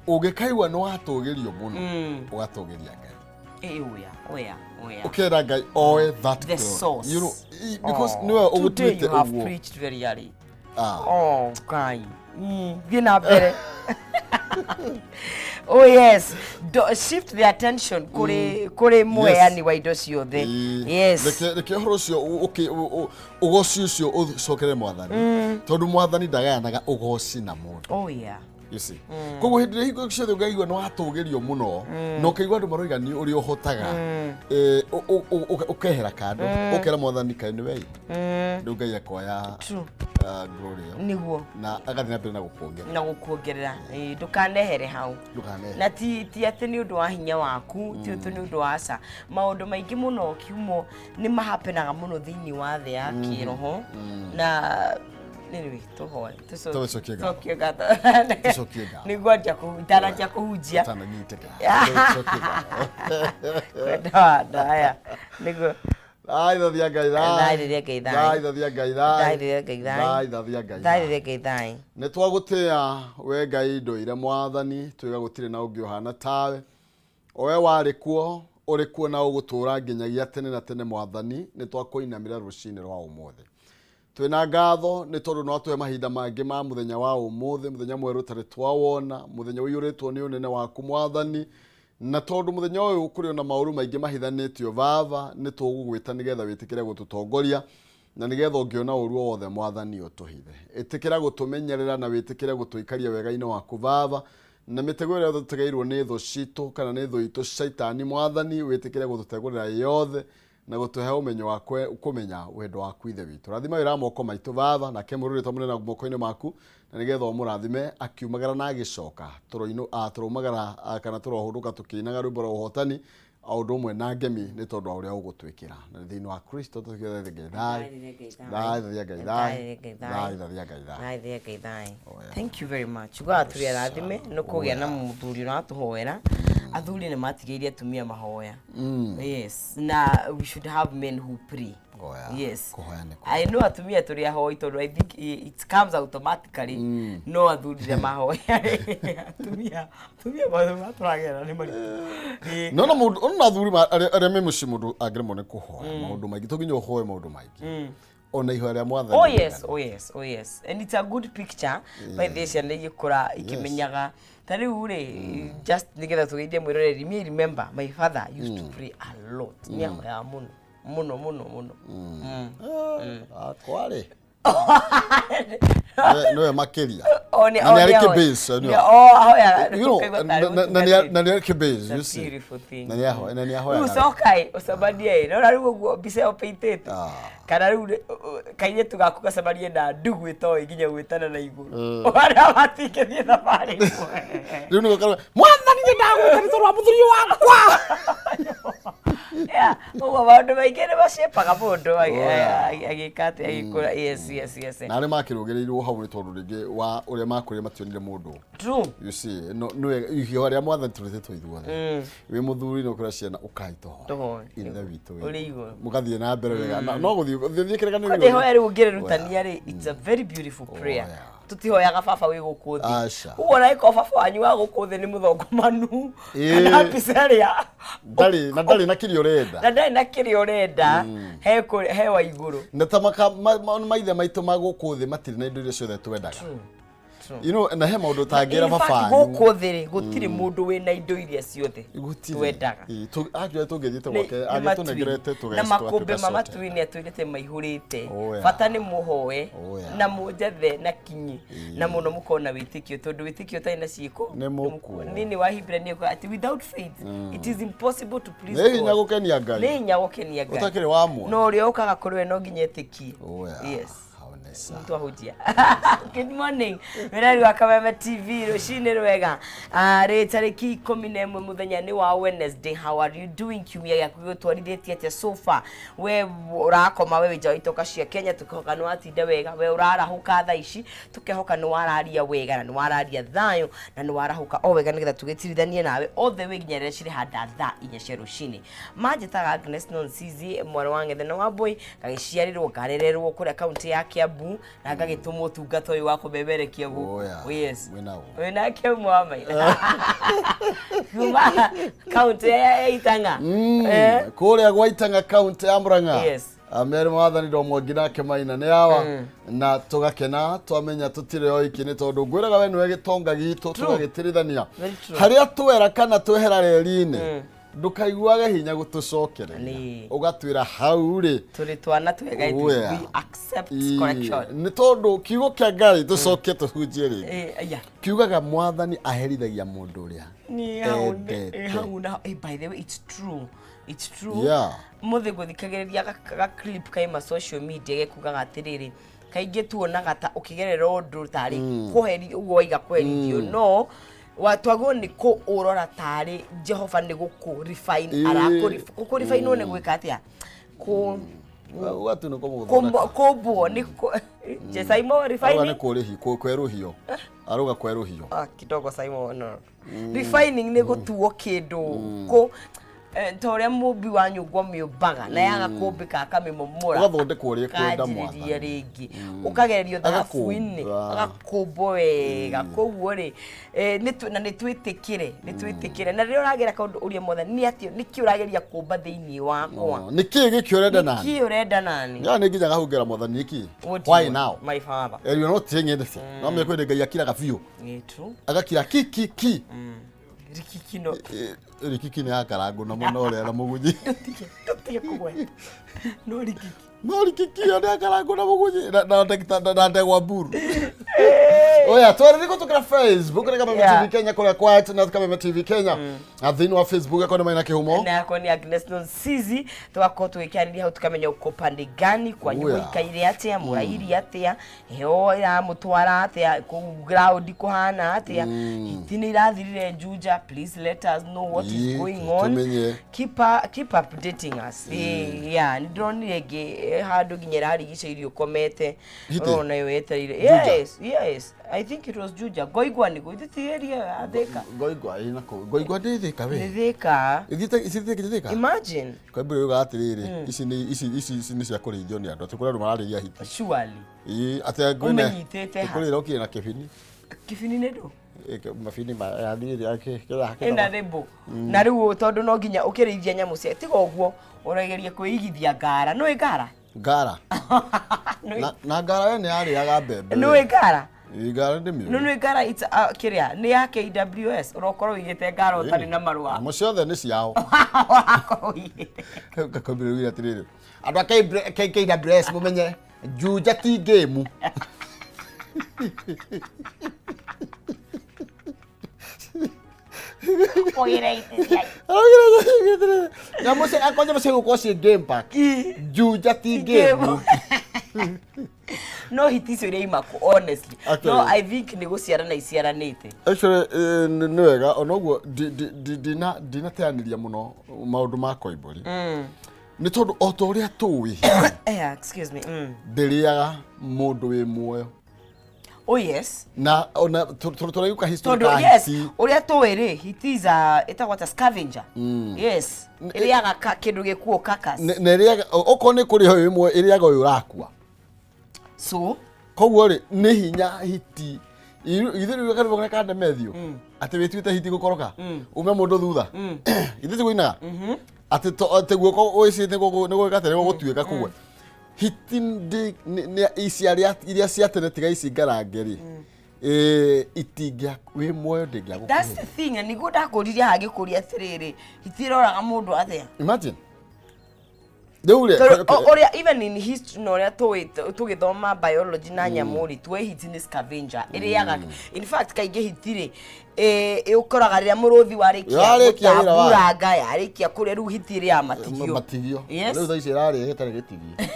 Ũngĩkaigua nĩ watũgĩrio mũno, ũgatũgĩria Ngai. Eh, oya oya oya. Ũkera Ngai oe that The glory. source. Because nĩwe Today ũgũtuĩte you have ũguo. preached very early. Ah. Oh, Ngai. Thiĩ na mbere. Oh yes. Shift the attention kũrĩ mũheani wa indo ciothe. Yes. Reke ũhoro ũcio ũgoci ũcio ũcokere Mwathani, tondũ Mwathani ndagayanaga ũgoci na mũndũ. Oh yeah. You see, koguo hĩndĩ ĩrĩa hingo ciothe ũkaigua nĩ watũgĩrio mũno na ũkaigua andũ maroiga nĩ ũrĩa ũhotaga, ũkehera kando, ũkera Mwathani, kaĩ nĩ wei rĩu Ngai akoya glory ĩyo na agathiĩ na mbere na gũkuongerera. Na gũkuongerera. Ĩĩ, ndũkanehere hau. Ndũkanehere. Na ti atĩ nĩ ũndũ wa hinya waku, ti atĩ nĩ ũndũ wa aca. Maũndũ maingĩ mũno kiumo nĩ mahapenaga mũno thĩinĩ wa thĩ ya kĩroho na anyway, tũhoe. Tũcokie ngatho. Tũcokie ngatho. Tũcokie ngatho. Nĩguo anjia itananjia kũhunjia. Ũtananyitĩka. Tũcokie ngatho. Kwenda wa ndaya nĩguo. Thai thathia Ngai thai. Thai thathia Ngai thai. Thai thathia Ngai thai. Thai thathia Ngai thai. Thai thathia Ngai thai thai. thathia Ngai thai. Nĩ twagũtĩa we Ngai ndũire Mwathani, twĩga gũtirĩ na ũngĩ ũhana tawe. O we warĩ kuo, ũrĩ kuo na ũgũtũũra nginyagia tene na tene Mwathani, nĩ twakũinamĩra rũcinĩ rwa ũmũthĩ. Twĩna ngatho nĩ tondũ nĩ watũhe mahinda mangĩ ma mũthenya wa ũmũthĩ, mũthenya mwerũ ũtarĩ twawona, mũthenya ũiyũrĩtwo nĩ ũnene waku Mwathani. Na tondũ mũthenya ũyũ kũrĩ ona maũru maingĩ mahithanĩtio Baba, nĩ tũgũgwĩta nĩgetha wĩtĩkĩre gũtũtongoria, na nĩgetha ũngĩona ũru o wothe Mwathani ũtũhithe. Ĩtĩkĩra gũtũmenyerera na wĩtĩkĩre gũtũikaria wega-inĩ waku Baba, na mĩtego ĩrĩa yothe tũtegeirwo nĩ thũ citũ kana nĩ thũ itũ Shaitani Mwathani, wĩtĩkĩre gũtũtegũrĩra yothe na gũtũhe ũmenyo wa kũmenya wendo waku Ithe witũ. Rathima wĩra wa moko maitũ Baba, nake mũrũrĩ twamũneana moko-inĩ maku, na nĩgetha ũmũrathime akiumagara na agĩcoka. Tũroumagara kana tũrohũndũka tũkĩinaga rwĩmbo rwa ũhotani o ũndũ ũmwe na ngemi nĩ tondũ wa ũrĩa ũgũtwĩkĩra. Na nĩ thĩinĩ wa Kristo tũkĩothe Ngai thayũ. Thayũ thathia Ngai thayũ. Thayũ thathia Ngai thayũ. Thayũ thathia Ngai thayũ. Oh, yeah. Thank you very much. Ugaga tũrĩ arathime nĩ kũgĩa na mũthuri ũratũhoera. Athuri nĩ matigĩirie atumia mahoya. Yes. Na we should have men who pray. Oh, yeah. Yes. Kũhoya nĩ I know atumia tũrĩ ahoi tondũ I think it comes automatically, no athuri rĩrĩa mahoya atumia maũndũ matũragera nĩ maritũ. Ĩĩ. No na mũndũ ona athuri arĩa me mũciĩ, mũndũ angĩremwo nĩ kũhoya maũndũ maingĩ, to nginya ũhoe maũndũ maingĩ, ona ihoya rĩa Mwathani. Oh yes, oh yes, oh yes. And it's a good picture. By the ciana igĩkũra ikĩmenyaga. Ta rĩu rĩ, just nĩgetha tũgeithie mwĩroreri, me remember my father used to pray a lot. Nĩ ahoyaga mũno. Mũno mũno mũno. Akwa rĩ nĩwe makĩria. O nĩ Na o nĩ arĩ nĩ ahoya. kĩbase, O ahoyaga. You know, ũkaigua tarĩ na nĩ arĩ kĩbase, It's a you see. beautiful thing. Na nĩ ahoyaga. Rĩu cokai ũcemanie ĩ, nona rĩu ũguo mbica ĩyo paintĩte. Ah. Kana rĩu kairĩtu gaku gacemanie na ndugu ĩtoĩ nginya gwĩtana na igũrũ, arĩa matingĩthiĩ thabarĩ ĩmwe. Rĩu nĩguo karauga, Mwathani, nĩ ndagwĩta nĩ tondũ wa mũthuri wakwa. Yeah, ũguo maũndũ maingĩ nĩ macepaga mũndũ yeah. agĩka atĩ agĩkũra. Yes. Na arĩa makĩrũgĩrĩirwo hau nĩ tondũ rĩngĩ wa ũrĩa makũrire mationire mũndũ. You see, no nĩwe ihoya rĩa Mwathani tũrĩtĩtwo ithuothe. Wĩ mũthuri no kũrĩa ciana ũkai tũhoe. Tũhoe. Ithe witũ wĩ Ũrĩ igũrũ. Mũgathiĩ na mbere wega. No gũthiĩ thiĩ kĩrĩkanĩro. Kwenda ihoya rĩu ũngĩrĩrutania rĩ, it's a very beautiful prayer. yeah. Tũtihoyaga baba wĩ gũkũ thĩ. Aca. Ũguo ona ĩkorwo baba wanyu wa gũkũ thĩ nĩ mũthongomanu Ĩĩ. kana mbica ĩrĩa Ndarĩ na kĩrĩa ũrenda. Na ndarĩ na kĩrĩa ũrenda, he wa igũrũ. Na ta maithe maitũ ma gũkũ thĩ matirĩ na indo iria ciothe twendaga. True. Na he maũndũ ũtangĩra In fact, baba wanyu. gũkũ thĩ rĩ, gũtirĩ mũndũ wĩna indo iria ciothe Gũtirĩ. twendaga. Ĩĩ, actually tũngĩthiĩte Nĩ- gwake nĩ angĩtũnengerete matuĩ. Na makũmbĩ ma matuĩ-inĩ atwĩrĩte maihũrĩte. Oh, yeah. Bata nĩ mũhoe Oh, yeah. na mũnjethe na kinyi na mũno mũkorwo na wĩtĩkio, tondũ wĩtĩkio ũtarĩ na ciĩko Nĩ mũkuũ. Nini wa Hibrania kuga atĩ without faith it is impossible to please Nĩ hinya God. gũkenia Ngai. Nĩ hinya gũkenia Ngai. Ũtakĩrĩ wa mwa. No ũrĩa ũkaga kũrĩ we no nginya etĩkie. Oh, yeah. Yes. Hau nĩ sawa. Twahunjia. Good morning, wĩrari wa Kameme TV, rũcinĩ rwega. Ah, rĩ tarĩki 11, mũthenya nĩ wa Wednesday. How are you doing? Kiumia gĩaku gĩgũtwarithĩtie atĩa so far? We ũrakoma, we wĩ nja wa itoka cia Kenya, tũkehoka nĩ watinda wega. We ũrarahũka thaa ici, tũkehoka nĩ wararia wega na nĩ wararia thayũ na nĩ warahũka o wega, nĩgetha tũgĩtirithanie nawe all the way nginya rĩrĩa cirĩhanda thaa 4 cia rũcinĩ. Manjĩtaga Agnes Nonsizi, mwarĩ wa Ng'ethe na Wambũi, ngagĩciarĩrwo ngarererwo kũrĩa kaunti ya Kiambu. Kiambu na ngagĩtũmwo ũtungata ũyũ wa kũmemerekia gũkũ. Oh, yeah. Oh, yes. Mwĩnaguo. Wĩnake ũmwe wa maitha kuma kaunti ya Itang'a. Eh, Kũrĩa gwa Itang'a, kaunti ya Murang'a. Yes. Merĩ mwathani ndo mwangi nake Maina nĩ awa na tũgakena twamenya tũtirĩ oiki, nĩ tondũ ngwĩraga we nĩwe gĩtonga gitũ, tũgagĩtirithania Very true. Harĩa twera kana twehera reri-inĩ, ndũkaiguage hinya gũtũcokereria. Nĩ. Ũgatwĩra hau rĩ Tũrĩ twana twega ithuĩ. Oh, yeah. We accept correction. Nĩ tondũ kiugo kĩa Ngai, tũcoke tũhunjie rĩngĩ, Eh, yeah. kiugaga Mwathani aherithagia mũndũ ũrĩa Nĩ hau endete. nĩ hau na by the way, it's true, it's true. Mũthĩ ngũthikagĩrĩria ga clip kaima social media gekugaga atĩrĩrĩ, kaingĩ tuonaga ta ũkĩgerera ũndũ tarĩ kũheri ũguo waiga kũherithio, no watwagwo nĩ kũ ũrora tarĩ Jehova nĩ gũkũ refine. Arakũ gũkũ refine nĩ gwĩka atĩa? Kũ Ũgatu nĩ kũmũthondeka. Kũmbwo nĩ je Simon? Arauga nĩ Refining. kũrĩhi kwerũhio, arauga kwerũhio. Ah, kidogo Simon, no. Refining nĩ gũtuo kĩndũ kũ ta ũrĩa mũmbi wa nyũngũ amĩũmbaga na yaga kũmbĩka akamĩmomora. Ũgathondekwo ũrĩa ekwenda. Ũkanjĩrĩria Mwathani rĩngĩ ũkagererio thahabu-inĩ. Agakũmba. Agakũmbwo wega. Koguo rĩ na nĩ twĩtĩkĩre na rĩrĩa ũragera kaũndũ ũria Mwathani nĩ atĩ nĩkĩ ũrageria kũmba thĩinĩ wakwa. Oh, nĩ kĩĩ gĩkĩ ũrenda nani? Nĩkĩ ũrenda nani? Ya nĩ nginya ngahungĩra Mwathani nĩkĩ. What do Why you want, now? my father? Eri no ting'ende no mekwende Ngai akiraga biũ. Nĩ true. Agakira ki ki ki. Rikikino. Rikiki nĩ akarangũ na mũno ũrĩa na mũgunyi. Tũtige kũgweta no rikiki. No rikiki ĩyo nĩ akarangũ na mũgunyi na ndegwa mburu. Oya, twarĩrĩ gũtũkĩra Facebook nĩ Kameme TV Kenya, kũrĩa kwa na Kameme TV Kenya na thĩinĩ wa Facebook akwa nĩ Maina Kĩhumo. Na yakwa nĩ Agnes Nonsizi. Tũgakorwo tũgĩkĩarĩria hau tũkamenya uko pande gani kwanyu. Oya. Mũikaire atĩa? Mũrairie atĩa? Heho ĩramũtwara atĩa kũu? Ground kũhana atĩa? Hiti nĩ irathirire Juja? Please let us know what is going on. Tũmenye. Keep updating us. Yeah, nĩ ndĩronire ĩngĩ handũ nginya ĩrarigicĩirio ũkomete. Hiti? Ũrona ĩyo yetereire. Juja? Yes, I think it was Juja. Ngoigwa nĩguo ithitiĩrie athĩka. Ngoigwa ĩna kũu, ngoigwa ndĩ Thĩka we. Nĩ Thĩka. Ĩthiĩte icithĩte nginya Thĩka. Imagine. Kwambĩrĩria yuga atĩrĩrĩ, ici nĩ ici ici ici nĩ cia kũrĩithio nĩ andũ, atĩ kũrĩ andũ mararĩithia hiti. Surely. Ĩĩ, atĩ ngwĩne Ũmĩnyitĩte ha? kũrĩ ĩrokire na kĩbini. Kĩbini nĩ ndũ? Mabini ma yathire kĩrĩa. Ĩna rĩmbũ na rĩu tondũ no nginya ũkĩrĩithia nyamũ cia tiga ũguo ũrageria kwĩigithia ngara, nĩũĩ ngara? Ngara. Na ngara we nĩ yarĩaga mbembe. Nĩũĩ ngara? Ĩĩ, ngara ndĩmĩũĩ. No nĩũĩ ngara it's, kĩrĩa nĩ ya KWS, ũrokorwo ũigĩte ngara ũtarĩ na marũa. Nyamũ ciothe nĩ ciao. Ũrakorwo ũigĩte. Ngakwambĩrĩria atĩrĩrĩ, andũ a KWS mũmenye Juja ti ngĩmu. Ũgĩre itĩ cia Nyamũ cia akorwo nyamũ cia gũkorwo ciĩ game park, Juja ti ngĩmu. No hiti icio iria imaku, honestly. Actually. No I think nĩ gũciarana iciaranĩte. Actually, nĩ wega ona ũguo ndinateanĩria mũno maũndũ ma Koimbũri, nĩ tondũ o ta ũrĩa tũĩ, Yeah, excuse me. Ndĩrĩaga mũndũ wĩ muoyo. Oh yes. Na ona tũraiguka history Tondũ ka yes, hiti. Ũrĩa tũĩ rĩ, hiti is a ĩtagwo ta scavenger. Yes, ĩrĩaga kĩndũ gĩkuũ, carcass. Na ĩrĩaga okorwo nĩ kũrĩa ũyũ ĩmwe ĩrĩaga ũyũ ũrakua. So Koguo rĩ, nĩ hinya hiti ithuĩ rĩu karĩmbo karĩa ka Ndemethio atĩ wĩtuĩte hiti gũkoroka ume mũndũ thutha, ithuĩ tiguinaga atĩ atĩ guoko ũicĩte nĩ gwĩka atĩ nĩ gũgũtuĩka kũgwe hiti ici arĩa iria cia tene tiga ici ngarange rĩ, itingĩa wĩ muoyo. That's Ndĩngĩagũkuhĩrĩria. the thing, na nĩguo ndakũririe haha ngĩkũria atĩrĩrĩ, hiti ĩroraga mũndũ atĩa? Imagine rĩu rĩ Tondũ ũrĩa even in history na ũrĩa tũĩ tũgĩthoma biology na nyamũ rĩ, tuĩ hiti nĩ scavenger, ĩrĩaga. In fact, kaingĩ hiti rĩ ĩũkoraga rĩrĩa mũrũthi warĩkia Yarĩkia wĩra wayo. gũtamburanga, yarĩkia kũrĩa, rĩu hiti ĩrĩaga matigio. Matigio. Yes. Rĩu thaa ici ĩrarĩa ĩtarĩ gĩtigio.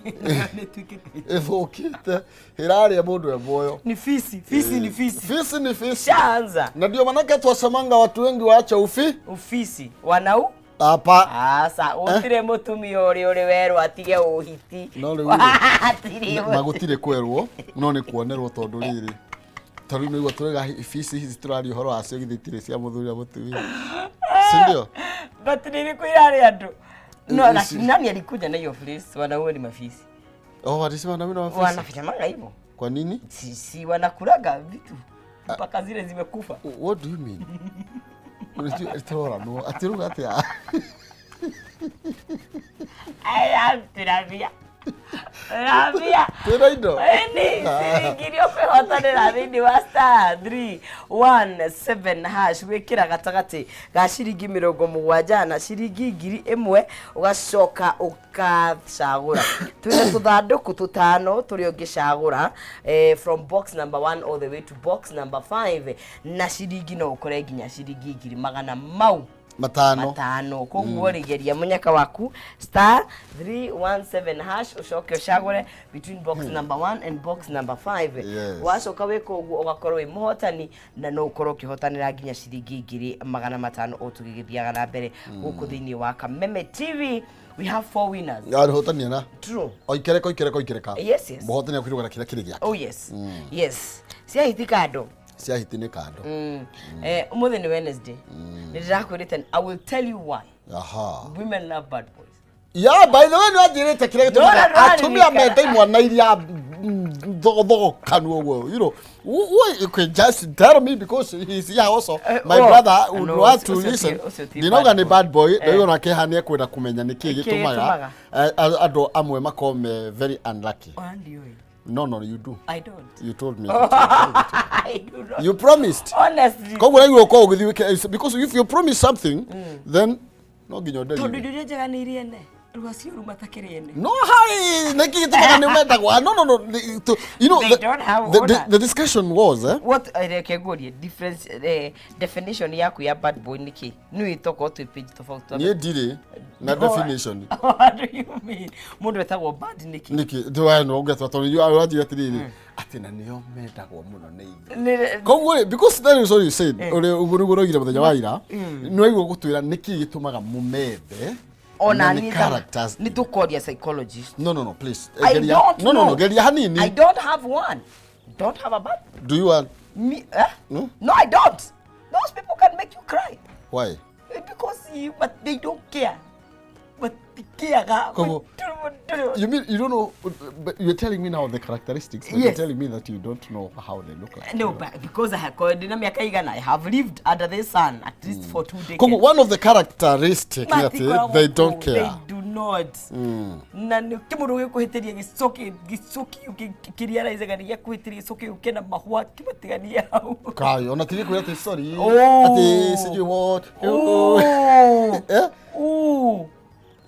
Nĩtuĩkĩte Ĩthũkĩte, ĩrarĩa mũndũ e muoyo. Ni fisi, fisi ni fisi. Fisi ni fisi. Shaanza. Na ndio manake twasemanga watu wengi waacha ufi. Ufisi wanau. Hapa. Aca, gũtirĩ mũtumia ũrĩ ũrĩ werwo atige ũhiti. No rĩu rĩ, Hatirĩ. Na gũtirĩ kwerwo no nĩ kuonerwo, tondũ rĩrĩ, tondũ nĩguo tũrega fisi ici tũraria ũhoro wacio githĩ itirĩ cia mũthuri na mũtumia, si ndio? But nĩ irĩkũ irarĩ andũ? No, Ici- lakini nani alikuja na hiyo phrase, wanaume ni mafisi? Oh, walisema na mimi na wafisi. Wanafinyamanga hivyo. Kwa nini? Si wanakulaga vitu mpaka zile zimekufa. What do you mean? Unajua tũroranwo atĩ rauga atĩa? Aya, tũrambia. Tũrambia. Twĩna indo? Ĩni, ciringi iria ũkwĩhotanĩra thĩinĩ wa *317# gwĩkĩra gatagatĩ ga ciringi 70 na ciringi 1000, ũgacoka ũkacagũra. Twĩna tũthandũkũ tũtano tũrĩa ũngĩcagũra, from box number 1 all the way to box number 5, na ciringi no ũkore nginya ciringi ngiri magana mau 500. 500. Koguo rĩ, geria mũnyaka waku *317# ũcoke ũcagũre between box number 1 and box number 5. Yes. Wacoka wĩka ũguo ũgakorwo wĩ mũhotani na no ũkorwo ũkĩhotanĩra nginya ciringi 500,000 o tũgĩgĩthiaga na mbere gũkũ thĩinĩ wa Kameme TV. We have 4 winners. Arĩhotania na True. Oikereka, oikereka, oikereka. Yes. Mũhotani akwĩrũgana kĩrĩa kĩrĩ gĩake. Oh yes. Yes. Cia hiti kando. Cia hiti nĩ kando. Ũmũthĩ nĩ Wednesday. Nĩ ndĩrakwĩrĩte, I will tell you why. Aha. Women love bad boys. Yeah, by the way, nĩ wanjĩrĩte kĩrĩa gĩtũmaga Nora, nora, atumia ndirikana. menda imwana iria thogokanu ũguo. You know, you can just tell me because he's here also. My Oh, brother would no, want to ũcio listen. ũcio ti Ndinauga bad nĩ boy. bad boy, ndauga onake haha nĩ ekwenda kũmenya nĩkĩ Nĩkĩ gĩtũmaga gĩtũmaga? andũ amwe makorwo me very unlucky. Ona ndiũĩ. No, no, you do. I don't. You told me. I do not. You promised. Honestly. Koguo raigua ũkorwo ũgĩthiĩ wĩke, because if you promise something, then no nginya Tondũ ũndeliver. indo iria njega nĩ iria ene. Rĩu acio rĩu matakĩrĩ ene. No, hi, nĩkĩ gĩtũmaga nĩ mendagwo? No, no, no. You know, They don't have honor. the discussion was, eh? What, reke ngũrie difference, definition yaku ya bad boy nĩ kĩ? Nĩ tokorwo twĩ page tofauti. Niĩ ndirĩ na definition. What do you mean? Mũndũ etagwo bad nĩkĩ? Nĩkĩ? Ndĩwae no ũngetwa tondũ ũranjĩra atĩrĩrĩ, atĩ na nĩo mendagwo mũno nĩ ithuĩ. Nĩ- Koguo rĩ, because that is what you said, ũrĩa ũguo nĩguo ũraugire mũthenya wa ira, nĩ waigua gũtwĩra nĩkĩ gĩtũmaga mũmende Ona na nĩ niĩ characters. nĩ tũkoria psychologist. No, no, no, please. I Geria. don't No, no, no, know. geria hanini. I don't have one. Don't have a bad Do you want? Me, eh? No? No, I don't. Those people can make you cry. Why? Because you, but they don't care. But they care. Koguo, you mean you don't know, but you're telling me now the characteristics, but you're Yes. telling me that you don't know how they look like. No, but because I have ndina miaka igana, I have lived under the sun at least for 2 decades. Koguo, one of the characteristics nĩ atĩ Matikoragwo they don't kũu, care. They do not. Na nĩ kĩmũndũ gĩkũhĩtĩria gĩcoki gĩcoki kĩrĩa araicaga nĩ gĩakũhĩtĩria gĩcoki gĩũke na mahũa kĩmatiganie hau. Kai, ona ti gĩkwĩra atĩ sorry, Oh. atĩ sijui what. Oh. Eh? Oh.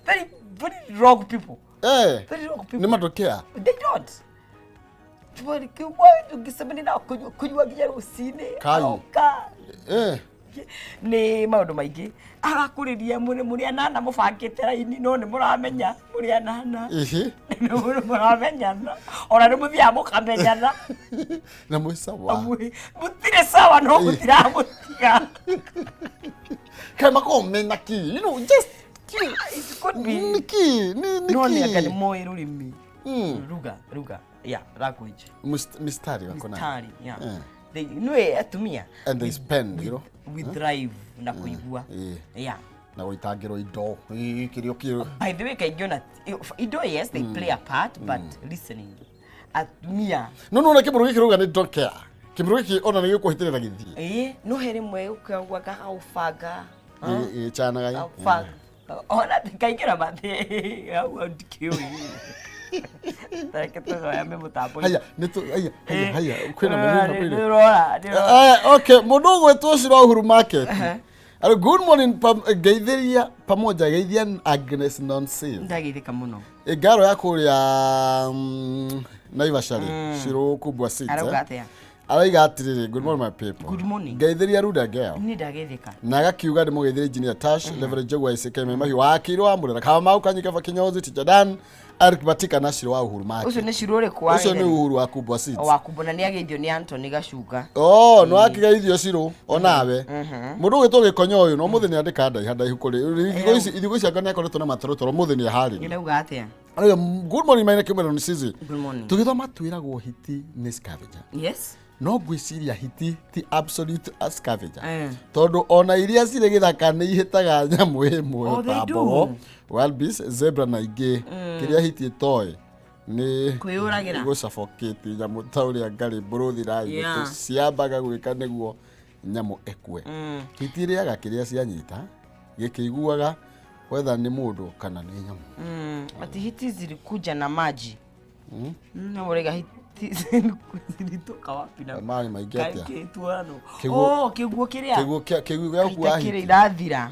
Very, very wrong people. Eh. Very wrong people. Nĩ ma don't care. They don't. Tũngĩcemania nao kũnyua nginya rũcinĩ. Kai. Aroka. Eh. Nĩ maũndũ maingĩ arakũrĩria mũrĩ anana mũbangĩte raini no nĩ mũramenya mũrĩ anana. Ihi. Nĩ mũramenyana ona nĩ mũthiaga mũkamenyana. Na mwĩ sawa. Mũtirĩ sawa no mũtiramũtiga. Kai makoragwo mena kĩ? You know, just It could be. nĩkĩ? Nĩ No nĩ anga nĩ nĩkĩ? moĩ rũrĩmĩ. Ruga, ruga. Yeah, language. Mistari wako nayo. Mistari, yeah. Eh. They, nĩ atumia. And they spend, you know. We thrive na kũigua. Eh. Yeah. Na gũitangĩrwo indo Ĩ, kĩrĩa kĩ By the way, kaingĩ ona indo, yes, they play a part, but listening. Atumia. No no, na kĩmũrũ gĩkĩ rauga nĩ don't care. Kĩmũrũ gĩkĩ ona nĩ gĩkũhĩtĩrĩra gĩthiĩ. Ĩĩ, no he rĩmwe ũkaigua gakaũbanga. Gĩchanaga. Gakaũbanga. Ona kaingĩ ona mathĩ hau ndikĩũĩ. Tareke tũgayame mũtambo. Haya, nĩ tũ haya, haya, haya, kwĩna mĩrĩra kwĩna. Nĩũrora, nĩũrora. Okay, mũndũ ũgwĩtwo Shiro Uhuru Market. Aro, good morning, ngeithĩria pamoja, geithia Agnes Nonsense. Ndageithĩka mũno. Ngaro ya kũrĩa Naivasha rĩ, Shiro Kubwa Seeds. Arauga atĩa? Arauga atĩrĩrĩ, good morning my people. Good morning. Ngeithĩria Ruda Girl. Niĩ ndageithĩka. Na agakiuga ndĩ mũgeithĩrie Engineer Tash, Reverend Njogu wa ICK Mahiũ wa Akirwo wa Mũrera, Kamau Kanyika Kinyozi, Teacher Dan, Eric Batika na Shiro wa Uhuru Market. Ũcio nĩ Shiro ũrĩkũ wa Ũcio nĩ Uhuru wa Kubwa Seeds. Wa Kubwa na nĩ ageithio nĩ Anthony Gacunga. Oh, nĩ wakĩgeithio Shiro onawe. Mũndũ ũgwĩtwo Gĩkonyo ũyũ no mũthĩ nĩ andĩka ndaiha ndaihu kũrĩ ithigũ ici anga nĩ akoretwo na matorotoro mũthĩ nĩ aharĩria. Nĩrauga atĩa? Arauga good morning my name is Sizi. Good morning. Tũgĩthoma twĩragwo hiti nĩ scavenger. Yes. No ngwĩciria hiti ti absolute a scavenger. Eh. Tondũ ona iria cirĩ gĩthaka nĩ ihĩtaga nyamũ ĩmwe Oh, they ta do. mbogo, wildebeest, zebra na ingĩ. Kĩrĩa hiti ĩtoĩ Nĩ Kwĩyũragĩra. Gũcabokĩti nyamũ ta ũrĩa ngarĩ mbũrũthi raigũ ciambaga gwĩka nĩguo nyamũ ĩkue. Hiti ĩrĩaga kĩrĩa cianyita gĩkĩiguaga wetha nĩ mũndũ kana nĩ nyamũ. Ati hiti zilikuja na maji. No ũraiga hiti zilitoka wapi na Maĩ maingĩ atĩa? Kĩtuano. Kĩguũ- Oh, kĩguũ kĩrĩa. Kĩguũ kĩguũ gĩa gũkua Kaita kĩrĩa hiti. irathira.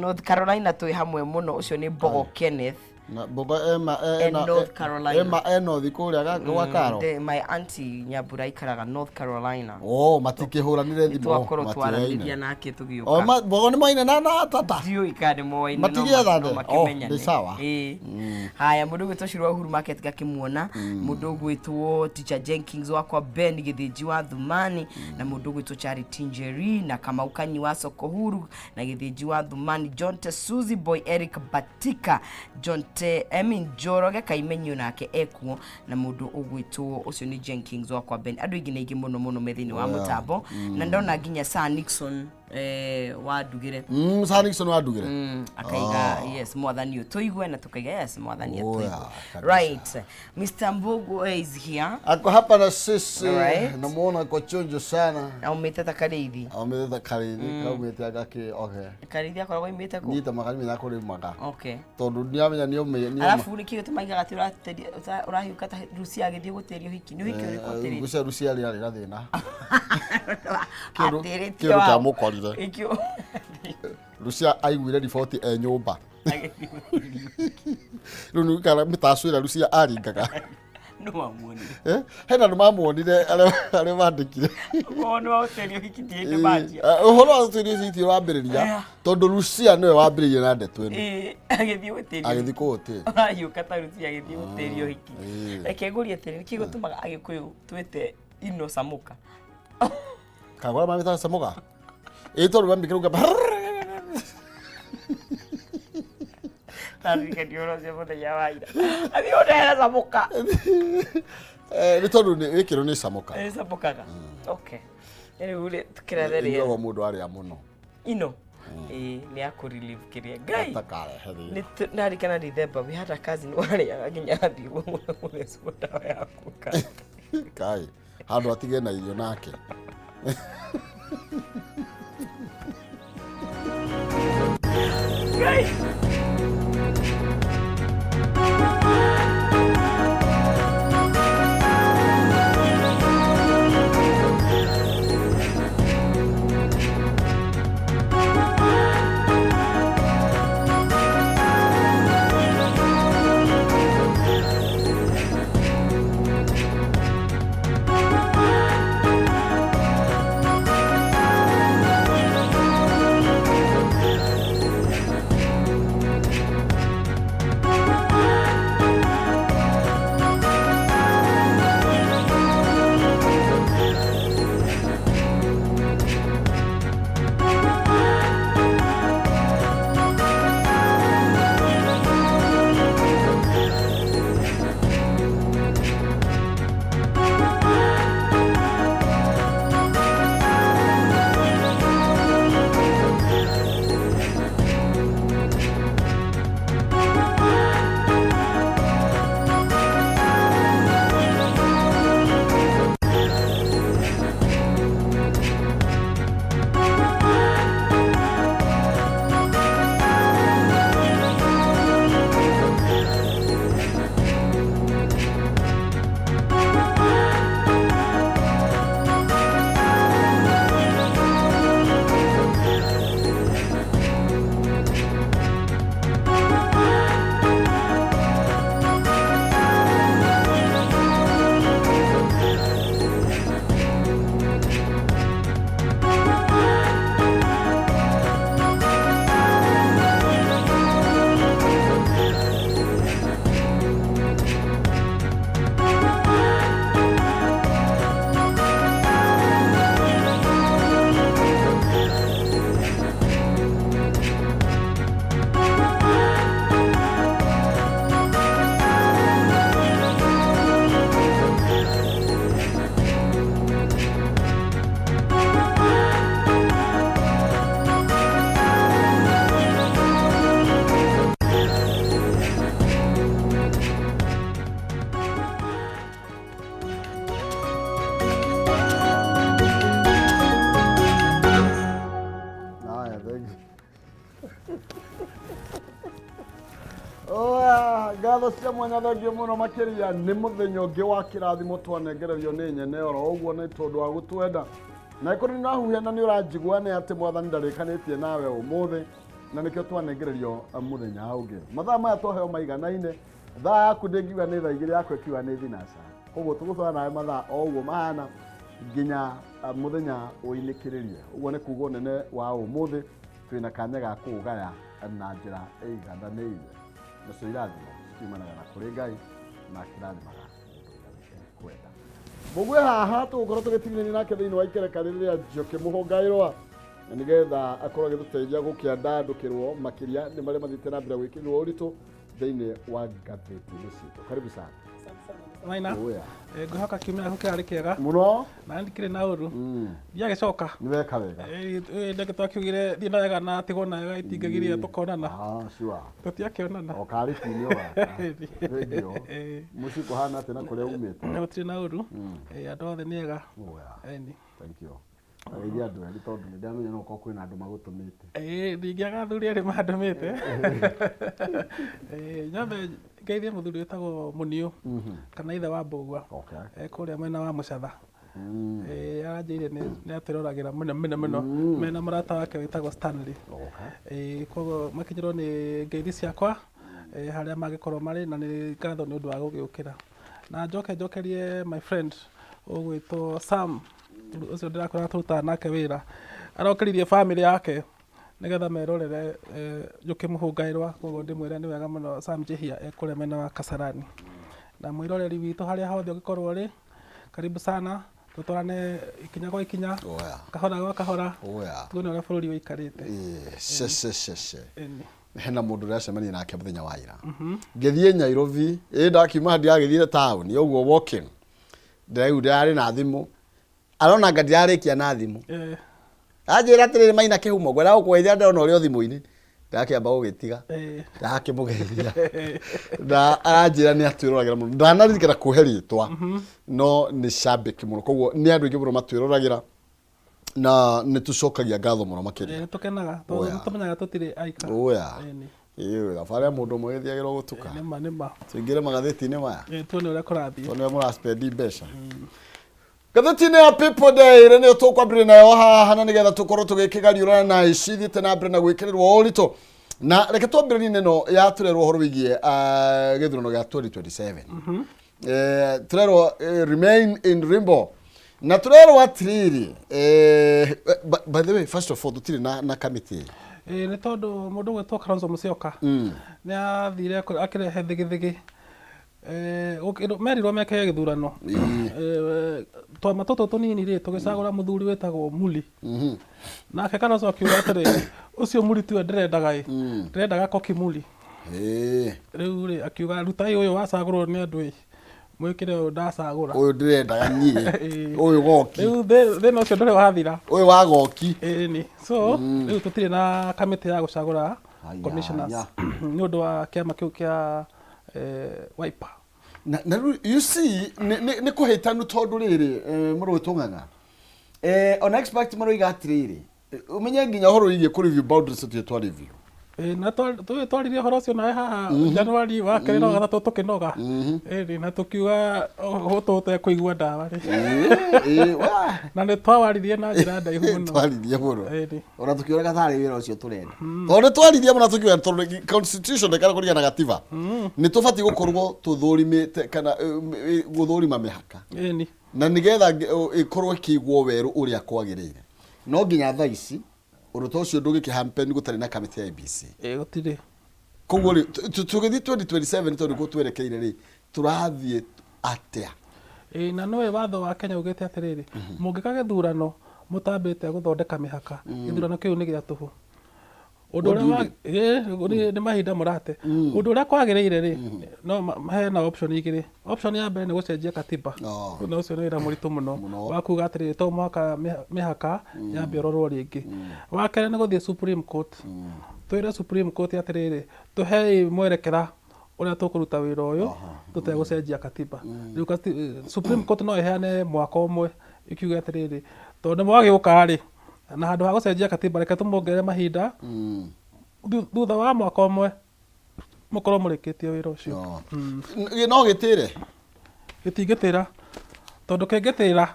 North Carolina twĩ hamwe mũno, ũcio nĩ Mbogo Kenneth. Na Mbogo ema And North Carolina. Ema eno thikũ ũrĩa gwa karo. My auntie Nyambura aikaraga North Carolina. Oh, matikĩhũranire thimũ. Twakorwo twaranĩria Matioyaine. nake O tũgĩũka. Mbogo nĩ moine na tata. Ndiũĩ kana nĩ moaine. Matigĩethane? No makĩmenyane. Oh, nĩ sawa. Ĩĩ. Haya, mũndũ ũgwĩtwo Curu wa Uhuru Market ngakĩmuona, mũndũ ũgwĩtwo Teacher Jenkins wakwa Ben Gĩthĩnji wa Thumani, na mũndũ ũgwĩtwo Charity Njeri na Kamau Kanyi wa Soko Huru na Gĩthĩnji wa Thumani, John Te Suzy Boy Eric Batika John Te I mean Njoroge Kaimenyo nake ekuo, na mũndũ ũgwĩtwo ũcio nĩ Jenkins wakwa Ben. Andũ aingĩ na aingĩ mũno mũno me thĩinĩ wa mũtambo, na ndona nginya Sir Nixon wa Ndugĩre. Sir Nixon wa Ndugĩre. Akaiga yes mwathani ũtũigue, na tukaiga yes mwathani Oh, atũigue. yeah, kabisa. Right, Mr. Mbogo is here. Ako hapa na sisi. Alright. Namuona ako chonjo sana. Aumĩte ta Karĩithi. Aumĩte ta Karĩithi, kaumĩte agakĩ okay. Karĩithi akoragwo aumĩte kũ? Nyita makarimi kũrĩmaga. Okay. Tondũ nĩamenya nĩ Arabu nĩkĩ gĩtũmaigaga atĩ ũrahiũka ta Rusia agĩthiĩ gũtĩria ũhiki? Nĩ ũhiki ũrĩkũ atĩrĩtie? Gucia Rusia rĩarĩ na thĩna. Kĩndũ Atĩrĩtie kĩndũ wa- kĩamũkorire. Ĩkĩo- Rusia aiguire riboti e nyũmba. Agĩthiĩ gũtĩria. Rĩu nĩ kana mĩtaco ĩrĩa Rusia aringaga. Nũ wamuonire? Eh, hena andũ mamuonire arĩa mandĩkire. Ũkorwo nĩ wa gũtĩria ũhiki ti hĩndĩ manjia. Ũhoro wa gũtĩria ũhiki wambĩrĩria tondũ Rusia nĩwe wambĩrĩirie na ndeto ĩno. Ĩĩ, agĩthiĩ gũtĩria. Agĩthiĩ kũũtĩria. Ũrahiũka ta Rusia agĩthiĩ gũtĩria ũhiki. Ĩĩ. Reke ngũrie atĩrĩ, nĩkĩ gĩtũmaga Agĩkũyũ twĩte ino samũka? Kagora mamĩtaga samoga. Ĩ tondũ mamĩkĩrũga. Ndaririkanio ũhoro ũcio mũthenya wa ira. Athiĩ ũndehere samũka. Nĩ tondũ wĩkĩrwo nĩ samoka. Nĩ samũkaga. Okay. Rĩu rĩ tũkĩrathe rĩera. Ĩnyuagwo mũndũ arĩa mũno. Ino. Ĩĩ, nĩ ya kũ relieve kĩrĩa. Ngai. Atakarehe thĩna. Nĩ ndarikana December we had a cousin warĩaga nginya athiĩ gũthecwo ndawa ya kuoka. Kai, handũ atige na irio nake. Ngai. Oya, ngatho cia mwanya thengio mũno makĩria nĩ mũthenya ũngĩ wa kĩrathimo twanengererio nĩ nyene oro ũguo nĩ tondũ wa gũtwenda na ĩkorwo nĩ ũrahuhia na nĩ ũranjigua nĩ atĩ mwathani ndarĩkanĩtie nawe ũmũthĩ na nĩkĩo twanengererio mũthenya ũngĩ. Mathaa maya twaheo maiganaine, thaa yaku ndĩngiuga nĩ thaa 2, yakwa ĩkiuga nĩ thinacara, koguo tũgũtwara nawe mathaa o ũguo mahana nginya mũthenya ũinĩkĩrĩrie. Ũguo nĩ kuga ũnene wa ũmũthĩ twĩna kanya ga kũũgaya na njĩra ĩigananĩire. Nacio irathimo ciumanaga na kũrĩ Ngai na kĩrathimaga mũndũ ũrĩa ekwenda. Mũguĩ haha tũgũkorwo tũgĩtigithania nake thĩinĩ wa ikereka rĩrĩ rĩa Njũkĩ Mũhũngaĩrwa na nĩgetha akorwo agĩtũteithia gũkĩandandũkĩrwo makĩria nĩ marĩa mathiĩte na mbere gwĩkĩrĩrwo ũritũ thĩinĩ wa ngathĩti-inĩ citũ. Karibu sana. Maina. Oya. Ngwĩhoka kiumia gĩaku kĩrarĩ kĩega. Mũno. Na ndikĩrĩ na ũru. Ndiagĩcoka. Nĩ weka wega. Ndeke twakiugire thiĩ na wega na tigwo na wega itingĩgiria tũkonana. Ah, sure. Tũtiakĩonana. O karĩ kiumia gaka. Thengiũ. Mũciĩ kũhana atĩa na kũrĩa umĩte? Gũtirĩ na ũru. Andũ othe nĩ ega. Oya. Ĩni. Thank you. Ageithia andũ erĩ tondũ nĩ ndamenya no gũkorwo kwĩna andũ magũtũmĩte. Ĩĩ ndingĩaga athuri erĩ mandũmĩte. Ĩĩ nyambe ngeithie mũthuri wĩtagwo Mũniũ kana ithe wa Mbũgua. Okay. Kũrĩa mwena wa Mũcatha. Ĩĩ aranjĩrire nĩ atwĩroragĩra mũno mũno mũno mena mũrata wake wĩtagwo Stanley. Okay. Ĩĩ koguo makinyĩrwo nĩ ngeithi ciakwa harĩa mangĩkorwo marĩ na nĩ ngatho nĩ ũndũ wa gũgĩũkĩra. Na njoke njokerie my friend ũgwĩtwo Sam ũcio ndĩrakwĩra tũrutaga nake wĩra, arokĩririe bamĩrĩ yake nĩgetha merorere Njũkĩ Mũhũngaĩrwa, koguo ndĩmwĩre nĩ wega mũno Sam Njihia e kũrĩa mwena wa Kasarani. Na mwĩroreri witũ harĩa hothe ũngĩkorwo ũrĩ, karibu sana, tũtwarane ikinya kwa ikinya, Oya. kahora gwa kahora, Oya. tuone ũrĩa bũrũri ũikarĩte. Ĩĩ, ce ce ce ce. Ĩni. Hena mũndũ ũracemania nake mũthenya wa ira. Ngĩthiĩ Nairobi, ĩ ndakiuma ndiragĩthiire taũni ũguo walking. Ndĩraigu ndĩrarĩ na thimũ. Arona anga ndirarĩkia na thimũ. Anjĩra atĩrĩrĩ Maina kĩhumo, ngwenda gũkũgeithia ndĩrona ũrĩ o thimũ-inĩ. Ndakĩamba gũgĩtiga. Ndakĩmũgeithia. Na aranjĩra nĩ atwĩroragĩra mũno. Ndanaririkana kũhe rĩtwa. No nĩ shabiki mũno. Koguo nĩ andũ aingĩ mũno matwĩroragĩra na nĩ tũcokagia ngatho mũno makĩria. Nĩ tũkenaga tondũ Oya. nĩ tũmenyaga tũtirĩ aika. Oya. Ĩni. Ĩĩ, thabarĩ ya mũndũ ũmwe ĩgĩthiagĩrwo gũtuka. Nĩma nĩma. Tũingĩre magathĩti-inĩ maya. Tuone ũrĩa kũrathiĩ. Tuone ũrĩa mũraspendi mbeca. Ngathĩti-inĩ ya People Day ĩrĩa nĩyo tũkwambĩrĩria nayo haha na nĩgetha tũkorwo tũgĩkĩgariũrana na ici ithiĩte na mbere na gwĩkĩrĩrwo ũritũ. Na reke twambĩrĩrie na ĩno ya tũrerwo ũhoro wĩgiĩ gĩthurano gĩa 2027. Tũrerwo remain in limbo. Na tũrerwo atĩrĩrĩ, by the way, first of all, tũtirĩ na kamĩtĩ. Nĩ tondũ mũndũ ũgwĩtwo Kalonzo Musyoka nĩ athire akĩrehe thigithigi. Merirwo meke gĩthurano. Twama tũtũ tũnini rĩ, tũgĩcagũra mũthuri wĩtagwo Muli. Nake Kalonzo akiuga atĩrĩrĩ, ũcio Muli tiwe ndĩrendaga ĩ, ndĩrendaga Koki Muli. Rĩu rĩ, akiuga rutai ũyũ wacagũrwo nĩ andũ ĩ, mwĩkĩre ũyũ ndacagũra. Ũyũ ndĩrendaga niĩ. Ũyũ goki. Rĩu thĩna ũcio ndũrĩ wathira. Ũyũ wa goki. Ĩni. So, rĩu tũtirĩ na kamĩtĩ ya gũcagũra Aya, commissioners aya. nĩ ũndũ wa kĩama kĩu kĩa Wiper. Na rĩu, you see, nĩ kũhĩtanu tondũ rĩrĩ, mũrũ witũ Ng'ang'a. Ona expert maroiga atĩrĩrĩ, ũmenye nginya ũhoro wĩgiĩ kũ review boundaries tũtirĩ twa review. Na twaririe ũhoro ũcio nawe haha January wa kerĩ na wa gatatũ tũkĩnoga. Ĩni, na tũkiuga tũtekũigua ndawa rĩ. Na nĩ twawaririe na njĩra ndaihu mũno. Twaririe mũno. Ĩni. Ona tũkĩona tarĩ wĩra ũcio tũrenda. Tondũ nĩ twaririe mũno tũkiuga tondũ constitution kana kũringana na gatiba nĩ tũbatiĩ gũkorwo tũthũrimĩte kana gũthũrima mĩhaka. Ĩni. Na nĩgetha ĩkorwo ĩkĩigwo werũ ũrĩa kwagĩrĩire. No nginya thaa ici ũndũ ta ũcio ndũngĩkĩhappen gũtarĩ na kamĩtĩ ya IEBC. Ĩĩ, gũtirĩ. Koguo rĩ, tũgĩthiĩ 2027 tondũ nĩkuo twerekeire rĩ, tũrathiĩ atĩa? Ĩĩ, na nĩũĩ watho wa Kenya ugĩte atĩrĩrĩ, mũngĩka gĩthurano mũtambĩte gũthondeka mĩhaka, gĩthurano kĩu nĩ gĩa tũhũ. Ũndũ ũrĩa wa, ĩĩ, nĩ mahinda mũrate. Ũndũ ũrĩa kwagĩrĩire rĩ, no hena option igĩrĩ. Option ya mbere nĩ gũcenjia katiba. Na ũcio nĩ wĩra mũritũ mũno. Wa kuga atĩrĩrĩ, to mũhaka mĩhaka yambe ĩrorwo rĩngĩ. Wa kerĩ nĩ gũthiĩ Supreme Court. Twĩre Supreme Court atĩrĩrĩ, tũhei mwerekera ũrĩa tũkũruta wĩra ũyũ tũtegũcenjia katiba. Rĩu Supreme Court no ĩheane mwaka ũmwe ĩkiuge atĩrĩrĩ, tondũ nĩ mwagĩũka rĩ, na handũ ha gũcenjia katiba reke tũmuongerere mahinda, thutha wa mwaka ũmwe Mũkorwo mũrĩkĩtie wĩra ũcio. No. No gĩtĩre. Gĩtingĩtĩra, tondũ kĩngĩtĩra,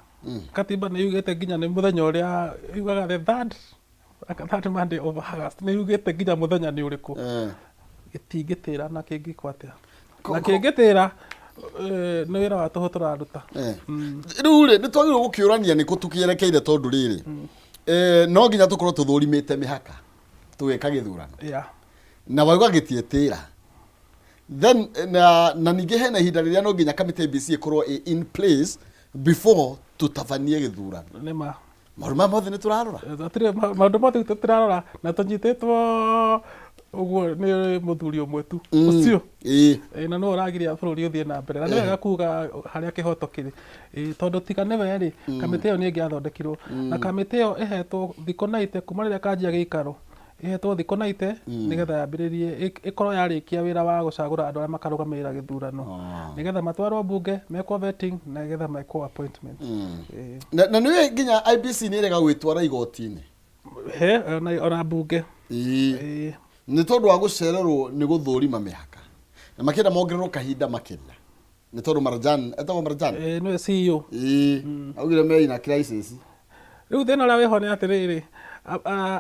katiba nĩ yugĩte nginya nĩ mũthenya ũrĩa yugaga the third Monday of August, nĩ yugĩte nginya mũthenya nĩ ũrĩkũ. Gĩtingĩtĩra na kĩngĩkwo atĩa? Na kĩngĩtĩra, nĩ wĩra wa tũhũ tũraruta. Rĩu rĩ, nĩ twagĩrĩirwo gũkĩũrania nĩkũ tũkĩerekeire, tondũ rĩrĩ, no nginya tũkorwo tũthũrimĩte mĩhaka tũgĩka gĩthurano. Na wauga gĩtiĩtĩra. Then na ningĩ hena ihinda rĩrĩa no nginya kamĩtĩ ya IEBC ĩkorwo ĩ in place before tũtabanie gĩthurano. Nĩ ma. Maũndũ maya mothe nĩ tũrarora. Hatirĩ maũndũ mothe tũtirarora, na tũnyitĩtwo ũguo nĩ mũthuri ũmwe tu ũcio. Ĩĩ, na nĩwe ũragiria bũrũri ũthiĩ na mbere, na nĩ wega kuga harĩa kĩhoto kĩrĩ. Ĩĩ, tondũ tiga nĩwe rĩ, kamĩtĩ ĩyo nĩ ĩngĩathondekirwo, na kamĩtĩ ĩyo ĩhetwo thikũ 90 kuma rĩrĩa ĩkanjia gĩikaro, ĩhetwo thikũ 90 nĩgetha yambĩrĩrie, ĩkorwo yarĩkia wĩra wa gũcagũra andũ arĩa makarũgamĩrĩra gĩthurano, nĩgetha matwarwo mbunge mekwo vetting, na nĩgetha mekwo appointment. Ĩĩ. Na nĩũĩ nginya IEBC nĩ ĩrega gwĩtwara igoti-inĩ. He, ona mbunge. Ĩĩ. Nĩ tondũ wa gũcererwo nĩ gũthũrima mĩhaka. Na makĩenda mongererwo kahinda makĩria. Nĩ tondũ Marjan, etagwo Marjan? Ĩĩ, nĩwe CEO. Ĩĩ. Augire me ina crisis. Rĩu thĩna ũrĩa wĩho nĩ atĩrĩrĩ,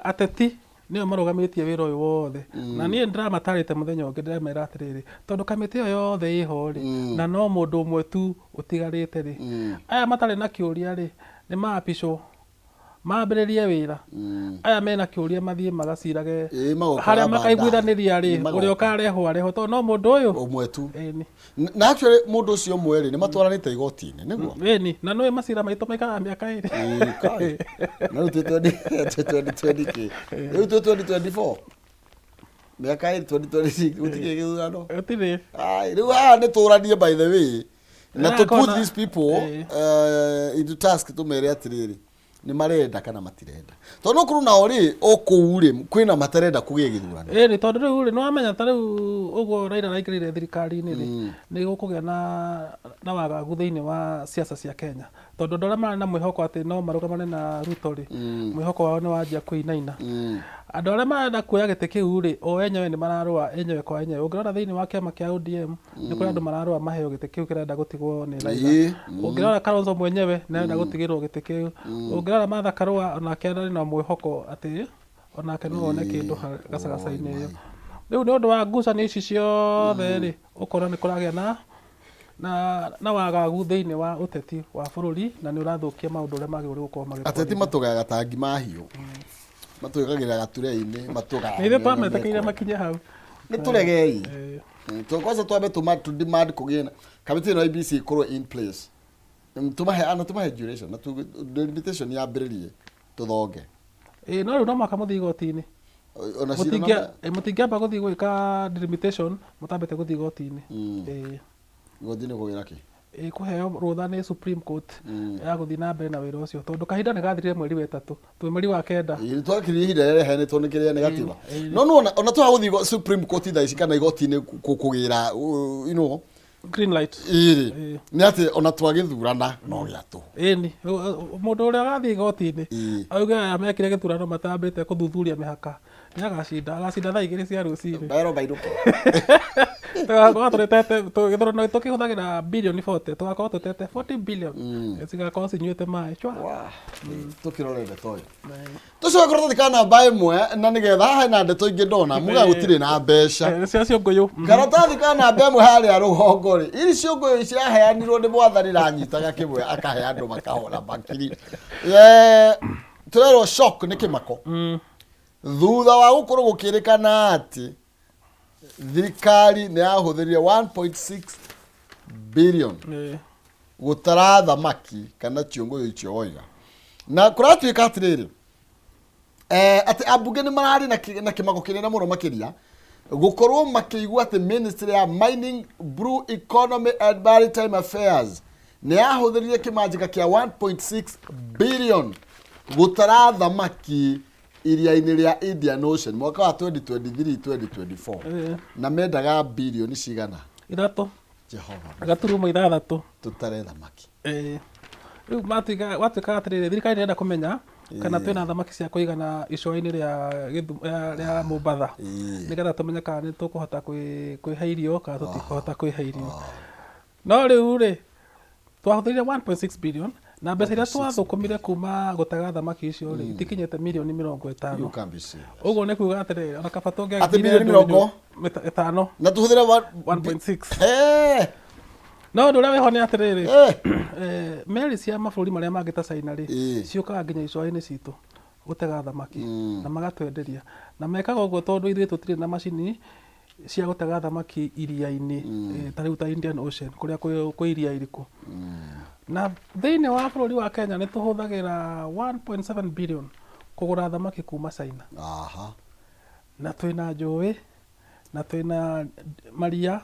ateti nĩo marũgamĩtie wĩra ũyũ wothe. Na niĩ nĩndĩramatarĩte mũthenya ũngĩ, ndĩramera atĩrĩrĩ, tondũ kamĩtĩ ĩyo yothe ĩho rĩ, na no mũndũ ũmwe tu ũtigarĩte rĩ, aya matarĩ na kĩũria rĩ, nĩ maapicwo, mambĩrĩrie wĩra. Aya mena kĩũria mathiĩ magacirage. Ĩĩ, magoka harĩa baadaye. makaiguithanĩria rĩ, Nĩ magoka. Ũrĩa ũkarehwo arehwo, tondũ no mũndũ ũyũ ũmwe tu. Ĩni. Na actually mũndũ ũcio ũmwe rĩ, nĩ matwaranĩte igoti-inĩ, nĩguo? Ĩni, na nĩũĩ macira maitũ maikaraga mĩaka 2. Ĩĩ, kai. Na rĩu twĩ 20 kĩ? Rĩu twĩ 2024. Mĩaka 2, 2026, gũtirĩ gĩthurano. Gũtirĩ. Ai, rĩu haha nĩ tũranie, by the way, na to put Kona- these people into task, tũmere atĩrĩrĩ, nĩ marenda kana matirenda, tondũ no korwo nao rĩ, o kũu rĩ, kwĩna matarenda kũgĩe gĩthurano. Ĩni, tondũ rĩu rĩ, nĩwamenya ta rĩu ũguo Raila araingĩrire thirikari-inĩ rĩ, nĩ gũkũgĩa na wagagu thĩinĩ wa siasa cia Kenya, tondũ andũ arĩa marĩ na mwĩhoko atĩ no marũgamane na Ruto rĩ, mwĩhoko wao nĩ wanjia kũinaina. Andũ arĩa marenda kuoya gĩtĩ kĩu rĩ, o enyewe nĩ mararũa enyewe kwa enyewe. Ũngĩrora thĩinĩ wa kĩama kĩa ODM, nĩ kũrĩ andũ mararũa maheo gĩtĩ kĩu kĩrenda gũtigwo nĩ Raila. Ũngĩrora Kalonzo mwenyewe nĩ arenda gũtigĩrwo gĩtĩ kĩu. Ũngĩrora Martha Karũa, onake arĩ na mwĩhoko atĩ onake no one kĩndũ gacagaca-inĩ ĩyo. Rĩu nĩ ũndũ wa ngucanio ici ciothe rĩ, ũkona nĩ kũragĩa na wagagu thĩinĩ wa ũteti wa bũrũri, na nĩ ũrathũkia maũndũ ũrĩa magĩrĩirwo gũkorwo magĩtwarithia. Ateti matũgayaga ta ngima hiũ, matwĩkagĩra gaturei-inĩ, matũgayaga. Nĩ ithuĩ twametĩkĩire makinye hau. Nĩ tũregei. Kwanza twambe tũma to demand kũgĩe na kamĩtĩ ĩno IEBC ĩkorwo in place. Tũmahe ana, tũmahe duration na delimitation yambĩrĩrie, tũthonge. Ĩĩ, no rĩu no mũhaka mũthiĩ igoti-inĩ. Ona cira. Mũtingĩamba gũthiĩ gwĩka delimitation mũtambĩte gũthiĩ igoti-inĩ. Ĩĩ. Igoti-inĩ kũgĩra kĩ? Ĩĩ, kũheo rũtha nĩ Supreme Court ya gũthiĩ na mbere na wĩra ũcio, tondũ kahinda nĩ gathirire mweri wa ĩtatũ, twĩ mweri wa kenda. Ĩĩ, twakiririe ihinda rĩrĩa rĩheanĩtwo nĩ kĩrĩa nĩ gatiba, no nĩwona ona twaga gũthiĩ Supreme Court thaa ici kana igoti-inĩ kũgĩra green light. Ĩrĩ Ĩĩ. Nĩ atĩ ona twagĩthurana no gĩa tũhũ. Ĩni, mũndũ ũrĩa ũgathiĩ igoti-inĩ auge aya mekire gĩthurano matambĩte kũthuthuria mĩhaka, nĩ agacinda, agacinda thaa 2 cia rũcinĩ. Mbaero bainũke. Tũgakorwo tũrĩtete gĩthurano gitũ kĩhũthagĩra birioni 40, tũgakorwo tũtete 40 billion, cigakorwo cinyuĩte maĩ cwa. Tũkĩrore ndeto ĩyo, tũcoke karatathi ka namba 1, na nĩgetha haha hena ndeto ingĩ ndona muga gũtirĩ na mbeca. Cia ciũngũyũ. Karatathi ka namba 1 harĩa rũgongo rĩ, iri ciũngũyũ ciraheanirwo nĩ mwathani ranyitaga kĩmwe akahe andũ makahora makiri. Tũrerwo shock nĩ kĩmako thutha wa gũkorwo gũkĩrĩkana atĩ thirikari nĩ yahũthĩrire 1.6 billion gũtara thamaki kana ciũngũyũ icio woiga. Na kũratuĩka atĩrĩrĩ, atĩ ambunge nĩ mararĩ na kĩmako kĩnene mũno makĩria gũkorwo makĩigua atĩ ministry ya Mining, Blue Economy and Maritime Affairs nĩ yahũthĩrire kĩmanjĩka kĩa 1.6 billion gũtara thamaki iria-inĩ rĩa Indian Ocean mwaka wa 2023 2024. Na mendaga birioni cigana? 3. Jehova. 0.6. Tũtare thamaki. Ĩĩ. Rĩu matuĩka gwatuĩkaga atĩrĩrĩ, thirikari nĩ ĩrenda kũmenya. Kana twĩna thamaki cia kũigana icũa-inĩ rĩa rĩa Mombatha, nĩgetha tũmenye kana nĩ tũkũhota kwĩhe irio kana tũtikũhota kwĩhe irio. No rĩu rĩ, twahũthĩrire 1.6 billion na mbeca iria twathũkũmire kuma gũtega thamaki icio rĩ, itikinyĩte mirioni mĩrongo ĩtano. You can't be serious. Ũguo nĩ kuga atĩrĩrĩ, ona kaba Atĩ tũngĩagĩthire mirioni ndũnyũ mĩrongo? ĩtano. Na tũhũthĩre 1.6. No ũndũ ũrĩa wĩho nĩ atĩrĩrĩ, meri cia mabũrũri marĩa mangĩ ta China rĩ, ciũkaga nginya icũa-inĩ citũ gũtega thamaki na magatwenderia. Na mekaga ũguo tondũ ithuĩ tũtirĩ na macini cia gũtega thamaki iria-inĩ, ta rĩu ta Indian Ocean kũrĩa kwĩ iria iriku. Na thĩinĩ wa bũrũri wa Kenya nĩ tũhũthagĩra 1.7 billion kũgũra thamaki kuma China. Na twĩna njũĩ na twĩna maria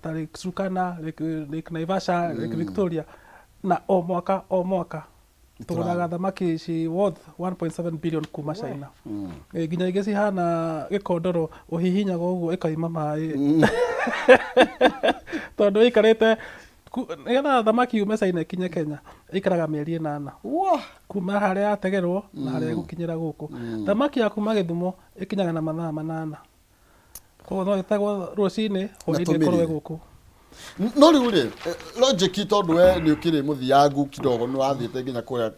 ta Lake Turkana, Lake Naivasha, Lake Victoria, na o mwaka o mwaka tũgũraga thamaki ci worth 1.7 billion kuma China. Nginya ingĩ cihana gĩkondoro ũhihinyaga ũguo ĩkaima maĩ tondũ ĩikarĩte nĩgetha thamaki yume China ĩkinye Kenya ĩikaraga mĩeri 8 kuma harĩa yategerwo na harĩa ĩgũkinyĩra gũkũ. Thamaki ya kuma Gĩthumo ĩkinyaga na mathaa 8, koguo no ĩtegwo rũcinĩ, hwaĩ-inĩ ĩkorwo tũmĩrĩe. Gũkũ. No rĩu rĩ, logic, tondũ we nĩ ũkĩrĩ mũthiangu kidogo, nĩ wathiĩte nginya kũrĩa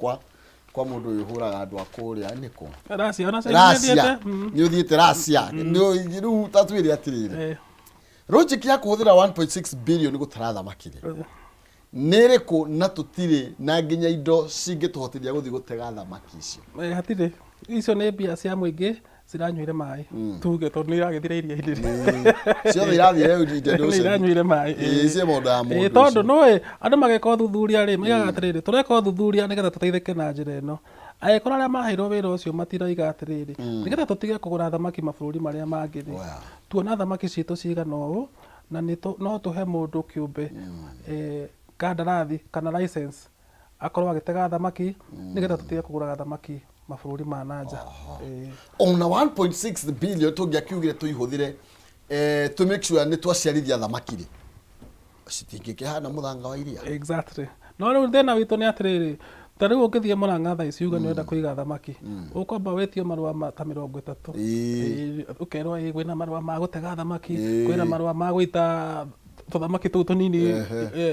kwa mũndũ ũyũ ũhũraga andũ a kũrĩa nĩkũ? Russia, ona China Russia. nĩthiĩte. Nĩ ũthiĩte Russia. Rĩu ta twĩre atĩrĩrĩ, logic ya kũhũthĩra 1.6 billion gũtara thamaki rĩ, nĩ ĩrĩkũ, na tũtirĩ na nginya indo cingĩtũhotithia gũthiĩ gũtega thamaki icio? Hatirĩ, icio nĩ mbia cia mũingĩ ciranyuire maĩ, tuge, tondũ nĩ iragĩthira iria-inĩ. Ciothe irathiĩ Indian Nĩ Ocean. iranyuire maĩ. Ĩĩ, ciĩ mondo ya mũndũ Tondũ ũcio. nũĩ andũ mageka ũthuthuria rĩ, maigaga atĩrĩrĩ, tũreka ũthuthuria nĩgetha tũteithĩke na njĩra ĩno. Angĩkorwo arĩa maheirwo wĩra ũcio matiraiga atĩrĩrĩ, nĩgetha tũtige kũgũra thamaki mabũrũri marĩa mangĩ rĩ, tuona thamaki citũ cigana ũũ na no tũhe mũndũ kĩũmbe kandarathi kana license akorwo agĩtega thamaki nĩgetha tũtige kũgũraga thamaki mabũrũri ma na nja. Ona 1.6 billion tũngĩakiugire tũihũthĩre to make sure nĩ twaciarithia thamaki rĩ, citingĩkĩhana mũthanga wa iria. Exactly. No rĩu thĩna witũ nĩ atĩrĩrĩ, ta rĩu ũngĩthiĩ Mũrang'a thaa ici uge nĩ ũrenda kũiga thamaki, ũkwamba wĩtio marũa ta 30. Ũkerwo ĩ kwĩna marũa ma gũtega thamaki, kwĩna marũa ma gũita tũthamaki tũu tũnini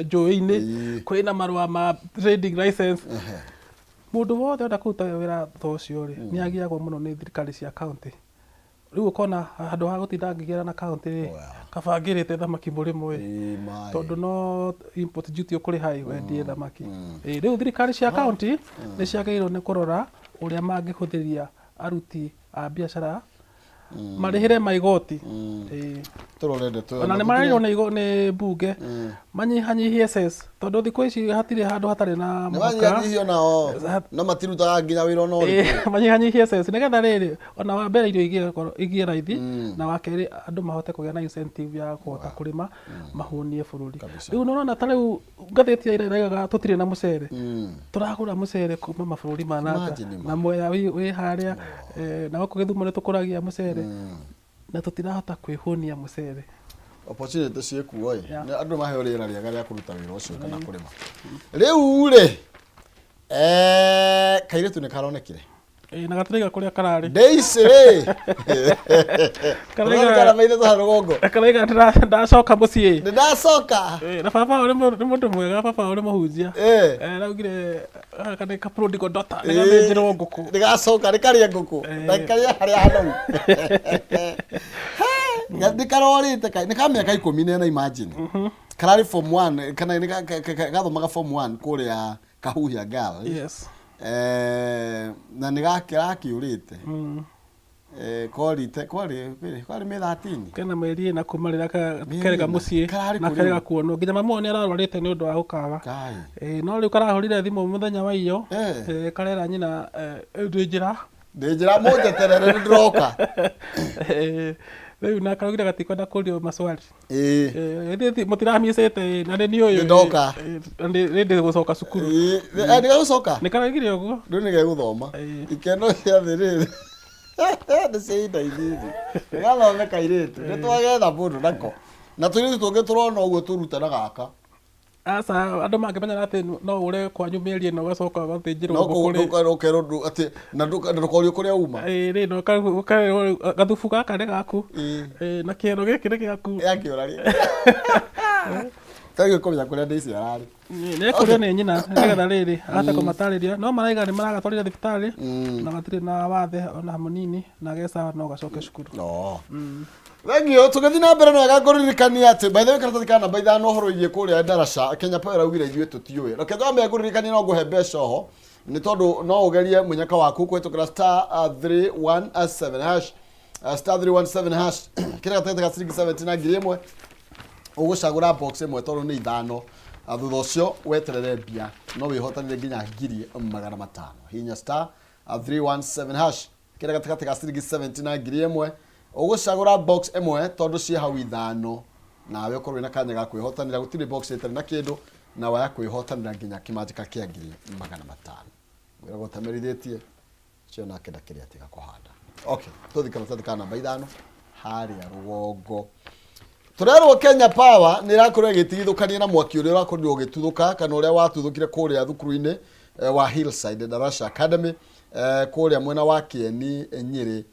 njũĩ-inĩ, kwĩna marũa ma trading license. Mũndũ wothe ũrenda kũruta wĩra ta ũcio rĩ, nĩ agiagwo mũno nĩ thirikari cia county. Rĩu ũkona handũ ha gũtinda ngĩgĩra na county rĩ, kaba ngĩrĩte thamaki mũrĩmo ĩ, Maĩ. Tondũ no import duty ũkũrĩha ĩ wendie thamaki. Rĩu thirikari cia county nĩ ciagĩrĩirwo nĩ kũrora ũrĩa mangĩhũthĩria aruti a biacara marĩhĩre maigoti. Tũrore ndeto ĩyo. Ona nĩ marerirwo nĩ mbunge manyihanyihie cess, tondũ thikũ ici hatirĩ handũ hatarĩ na Nĩ mũhaka. manyihanyihio nao no matirutaga nginya wĩra ona ũrĩkũ. Manyihanyihie cess nĩgetha rĩrĩ, ona wa mbere irio igĩe raithi, na wa kerĩ andũ mahote kũgĩa na incentive ya kũhota kũrĩma mahũnie bũrũri. Rĩu nĩ ũrona ta rĩu ngathĩti ya ira ĩraugaga tũtirĩ na mũcere, tũragũra mũcere kuma mabũrũri ma na nja. Imagine, ma. Na Mwea wĩ harĩa, na gũkũ Gĩthumo nĩ tũkũragia mũcere na tũtirahota kwĩhũnia mũcere. Opportunity ciĩkuo ĩ. Andũ maheo rĩera rĩega rĩa kũruta wĩra ũcio kana kũrĩma. Rĩu rĩ, kairĩtu nĩ karonekire. Ĩ, na gatiraiga kũrĩa kararĩ. Ndeici rĩ, Karaiga- karamaithe tha rũgongo. Karaiga ndacoka mũciĩ. Nĩ ndacoka. Na baba wao nĩ mũndũ mwega, baba wao nĩ mũhunjia. Araugire gaka nĩ ka prodigal daughter, nĩ gathĩnjĩrwo ngũkũ. Nĩ gacoka nĩ karĩe ngũkũ na karĩe harĩa hanoru. Nĩ karorĩte, nĩ ka mĩaka 14, imagine. Kararĩ form 1 kana nĩ gathomaga form 1 kũrĩa Kahuhia Girls. Na nĩ gakĩũrĩte. Korite kwarĩ May 13. Kena mĩeri 4 kuma rĩrĩa Mĩeri kerega 4. mũciĩ Kararĩ na kũ kerega rĩu? kuonwo nginya mamu wao nĩ ararwarĩte nĩ ũndũ wa gũkaga. Kai. No rĩu karahũrire thimũ mũthenya wa iyo, karera nyina, ndĩ njĩra. Ndĩ njĩra, mũnjeterere, nĩ ndĩroka. Rĩu na karaugire gatikwenda kũrio maswali. Mũtiramicĩte na nĩ niĩ ũyũ. Nĩ ndoka. Na nĩ ndĩ gũcoka cukuru. Nĩ gagũcoka. Nĩ karaugire ũguo. Rĩu nĩ gegũthoma. Ikeno cia thĩ rĩrĩ nĩ cia ihinda inini. Gathome kairĩtu, nĩ twagetha mũndũ nako na tũirĩtu tũngĩ tũrona ũguo tũrute na gaka. Aca, andũ mangĩmenya atĩ no ũre kwanyu mĩeri ĩno ũgacoka ũgathĩnjĩrwo No ngũkũ rĩ. ũkerwo atĩ na ndũkorio kũrĩa uma. Ĩĩ rĩ, na ũkerwo gathubu gaka nĩ gaku. Ĩĩ. Ĩĩ, na kĩero gĩkĩ nĩ gĩaku. Yakĩũra rĩ. Tagĩ kũmenya kũrĩa Daisy ararĩ. Nĩ ekũrio nĩ nyina nĩgetha rĩrĩ ahote kũmatarĩria no maraiga nĩ maragatwarire thibitarĩ na gatirĩ na wathe ona mũnini na geca no gacoke cukuru. No. Thengiũ tũgĩthiĩ na mbere na wega ngũririkania atĩ by the way karatathi ka namba ithano ũhoro wĩgiĩ kũrĩa ndaraca Kenya Power augire ithuĩ tũtiũĩ. Reke twambe ngũririkanie no ngũhe mbeca oho nĩ tondũ no ũgerie mũnyaka waku kũhĩtũkĩra star 317 hash star 317 hash kĩrĩa gatagatĩ ga ciringi 70 na 1000 ũgũcagũra box ĩmwe tondũ nĩ ithano. Thutha ũcio weterere mbia no wĩhotanĩre nginya 500,000. Hihinya star 317 hash kĩrĩa gatagatĩ ga ciringi 70 na 1000 ũgũcagũra box ĩmwe tondũ ciĩ hau ithano nawe ũkorwo wĩna kanya ga kwĩhotanĩra gũtirĩ box ĩtarĩ na kĩndũ na waya kwĩhotanĩra nginya kĩmanjĩka kĩa 500,000. Ngwĩraga ũtamerithĩtie cio nake ndakĩrĩ atiga kũhanda. Okay, tũthiĩ karatathi ka namba ithano harĩa rũgongo. Tũrerwo Kenya Power nĩ ĩrakorwo ĩgĩtigithũkania na mwaki ũrĩa ũrakorirwo ũgĩtuthũka kana ũrĩa watuthũkire kũrĩa thukuru-inĩ wa Hillside Darasha Academy kũrĩa mwena wa Kĩeni Nyĩrĩ.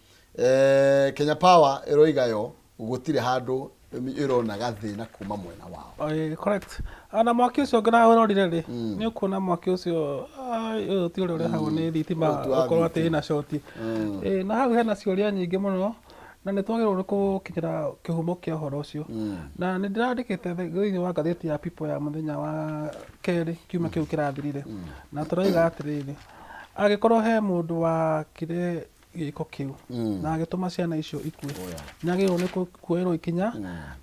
Kenya Power ĩroiga yo gũtirĩ handũ ĩrona gathĩna kuma mwena wao. Correct. Ona mwaki ũcio ũngĩ nawe ũrorire rĩ, nĩ ũkuona mwaki ũcio ũyũ ti ũrĩa ũrehagwo nĩ thitima Ũyũ ti wa ũkorwo atĩ thitima. ĩna short. Na hau hena ciũria nyingĩ mũno na nĩ twagĩrĩirwo nĩ gũkinyĩra kĩhumo kĩa ũhoro ũcio. Na nĩ ndĩrandĩkĩte thĩinĩ wa ngathĩti ya People ya mũthenya wa kerĩ kiumia kĩu kĩrathirire. Na tũroiga atĩrĩrĩ, angĩkorwo he mũndũ wakire gĩko kĩu na agĩtũma ciana icio ikue, nĩ agĩrĩirwo nĩ kuoerwo ikinya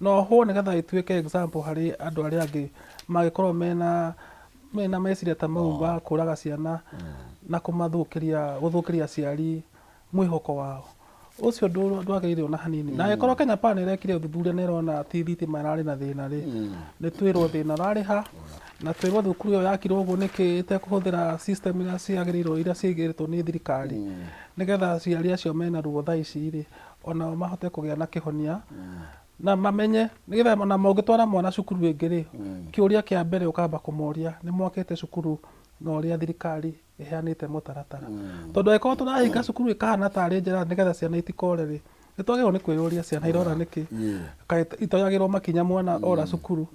na ohwo nĩgetha ĩtuĩke example harĩ andũ arĩa angĩ mangĩkorwo mena meciria ta mau ma kũraga ciana na kũmathũkĩria, gũthũkĩria aciari mwĩhoko wao. Ũcio ndwagĩrĩire ona hanini. Na angĩkorwo Kenya Power nĩ ĩrekire ũthuthuria na ĩrona ti thitima ĩrarĩ na thĩna rĩ, nĩ twĩrwo thĩna ũrarĩ ha, na twĩrwo thukuru ĩyo yakirwo ũguo nĩkĩ ĩtekũhũthĩra system iria ciagĩrĩirwo iria ciigĩtwo nĩ thirikari, nĩgetha aciari acio mena ruo thaa ici rĩ, onao mahote kũgĩa na kĩhonia na mamenye nĩgetha ona ũngĩtwara mwana cukuru ĩngĩ rĩ, kĩũria kĩa mbere ũkamba kũmoria nĩ mwakĩte cukuru na ũrĩa thirikari ĩheanĩte mũtaratara. Tondũ angĩkorwo tũrahinga cukuru ĩkahana tarĩ njera nĩgetha ciana itikore rĩ, nĩ twagĩrĩirwo nĩ kwĩyũria ciana irora nĩkĩ, kaĩ itoyagĩrwo makinya mwana ora cukuru,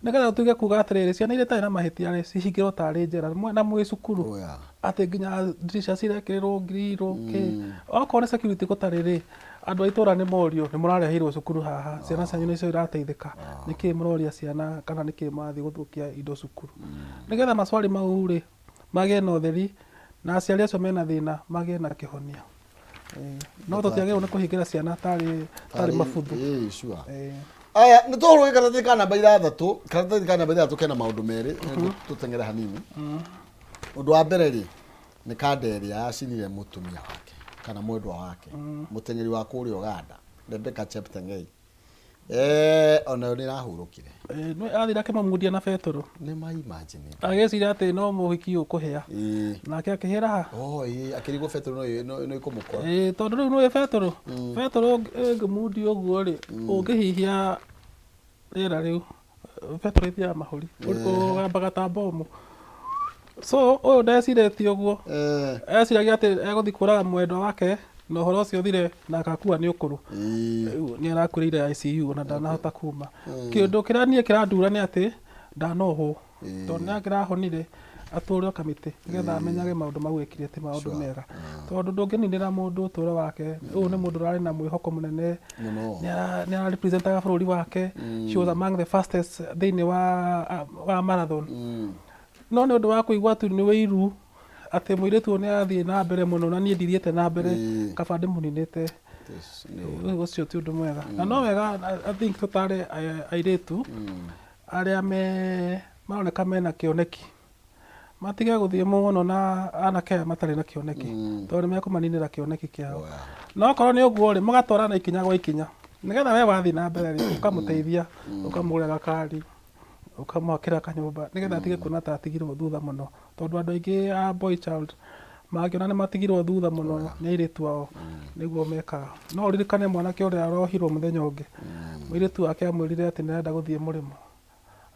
nĩgetha tuge kuga atĩrĩrĩ ciana iria itarĩ na mahĩtia rĩ cihingĩrwo tarĩ njera na mwĩ cukuru, atĩ nginya ndirica cirekĩrĩrwo ngirũ kĩ, okorwo nĩ security gũtarĩ rĩ, andũ a itũra nĩ morio nĩ mũrareheirwo cukuru haha, ciana cianyu nĩcio irateithĩka, nĩkĩ mũroria ciana kana nĩkĩ mũrathiĩ gũthũkia indo cukuru, nĩgetha maswali mau rĩ magĩe na ũtheri na aciari acio mena thĩna magĩe na kĩhonia. No tũtiagĩrĩirwo nĩ kũhingĩra ciana tarĩ mabuthu. Ĩĩ, sure. Aya, nĩ tũhũrũke karatathi ka namba ithathatũ. Karatathi ka namba ithathatũ kena maũndũ merĩ, tũteng'ere hanini. Ũndũ wa mbere rĩ, nĩ kanda ĩrĩa yacinire mũtumia wake kana mwendwa wake, mũteng'eri wa kũrĩa Ũganda, Rebecca Cheptegei. Onayo nĩ ĩrahurũkire. Nĩ athire akĩmũmundia na betũrũ. Nĩ ma imagine. Agĩciria atĩ no mũhiki ũkũhĩa. Nake akĩhĩra ha? Oh, ĩĩ, akĩrigwo betũrũ no ĩkũmũkora. Ĩĩ, tondũ rĩu nĩũĩ betũrũ. Betũrũ ĩngĩmundia ũguo rĩ, ũngĩhihia rĩera rĩu, betũrũ ĩthiaga mahũri. Ũgambaga ta bomu. So, ũyũ ndecirĩtie ũguo. Eciragia atĩ egũthiĩ kũraga mwendwa wake na ũhoro ũcio ũthire na akakua nĩ ũkũrũ. Rĩu nĩ arakuĩrĩire ICU ona ndanahota kuma. Kĩndũ kĩrĩa niĩ kĩrandura nĩ atĩ ndanohwo. Tondũ nĩ angĩrahonire atũrwo kamĩtĩ nĩgetha amenyage maũndũ mau ekire ti maũndũ mega. Tondũ ndũngĩninĩra mũndũ ũtũro wake. Ũyũ nĩ mũndũ ũrarĩ na mwĩhoko mũnene. Nĩ ara representaga bũrũri wake. She was among the fastest thĩinĩ wa marathon. No nĩ ũndũ wa kũigua tu nĩ wĩiru atĩ mũirĩtu ũyũ nĩ arathiĩ na mbere mũno na niĩ ndithiĩte na mbere, kaba ndĩmũninĩte. Ũcio ti ũndũ mwega. Na no wega I think tũtare airĩtu arĩa maroneka mena kĩoneki matige gũthiĩ mũno na anake aya matarĩ na kĩoneki, tondũ nĩ mekũmaninĩra kĩoneki kĩao. Na okorwo nĩ ũguo rĩ, mũgatwarana ikinya gwa ikinya nĩgetha we wathiĩ na mbere rĩ, ũkamũteithia, ũkamũgũrĩra gakari, ũkamwakĩra kanyũmba nĩgetha atige kuona ta atigirwo thutha mũno, tondũ andũ aingĩ a boy child mangĩona nĩ matigirwo thutha mũno nĩ airĩtu ao nĩguo mekaga. No ũririkane mwanake ũrĩa ũrohirwo mũthenya ũngĩ, mũirĩtu wake amwĩrire atĩ nĩ arenda gũthiĩ mũrĩmo,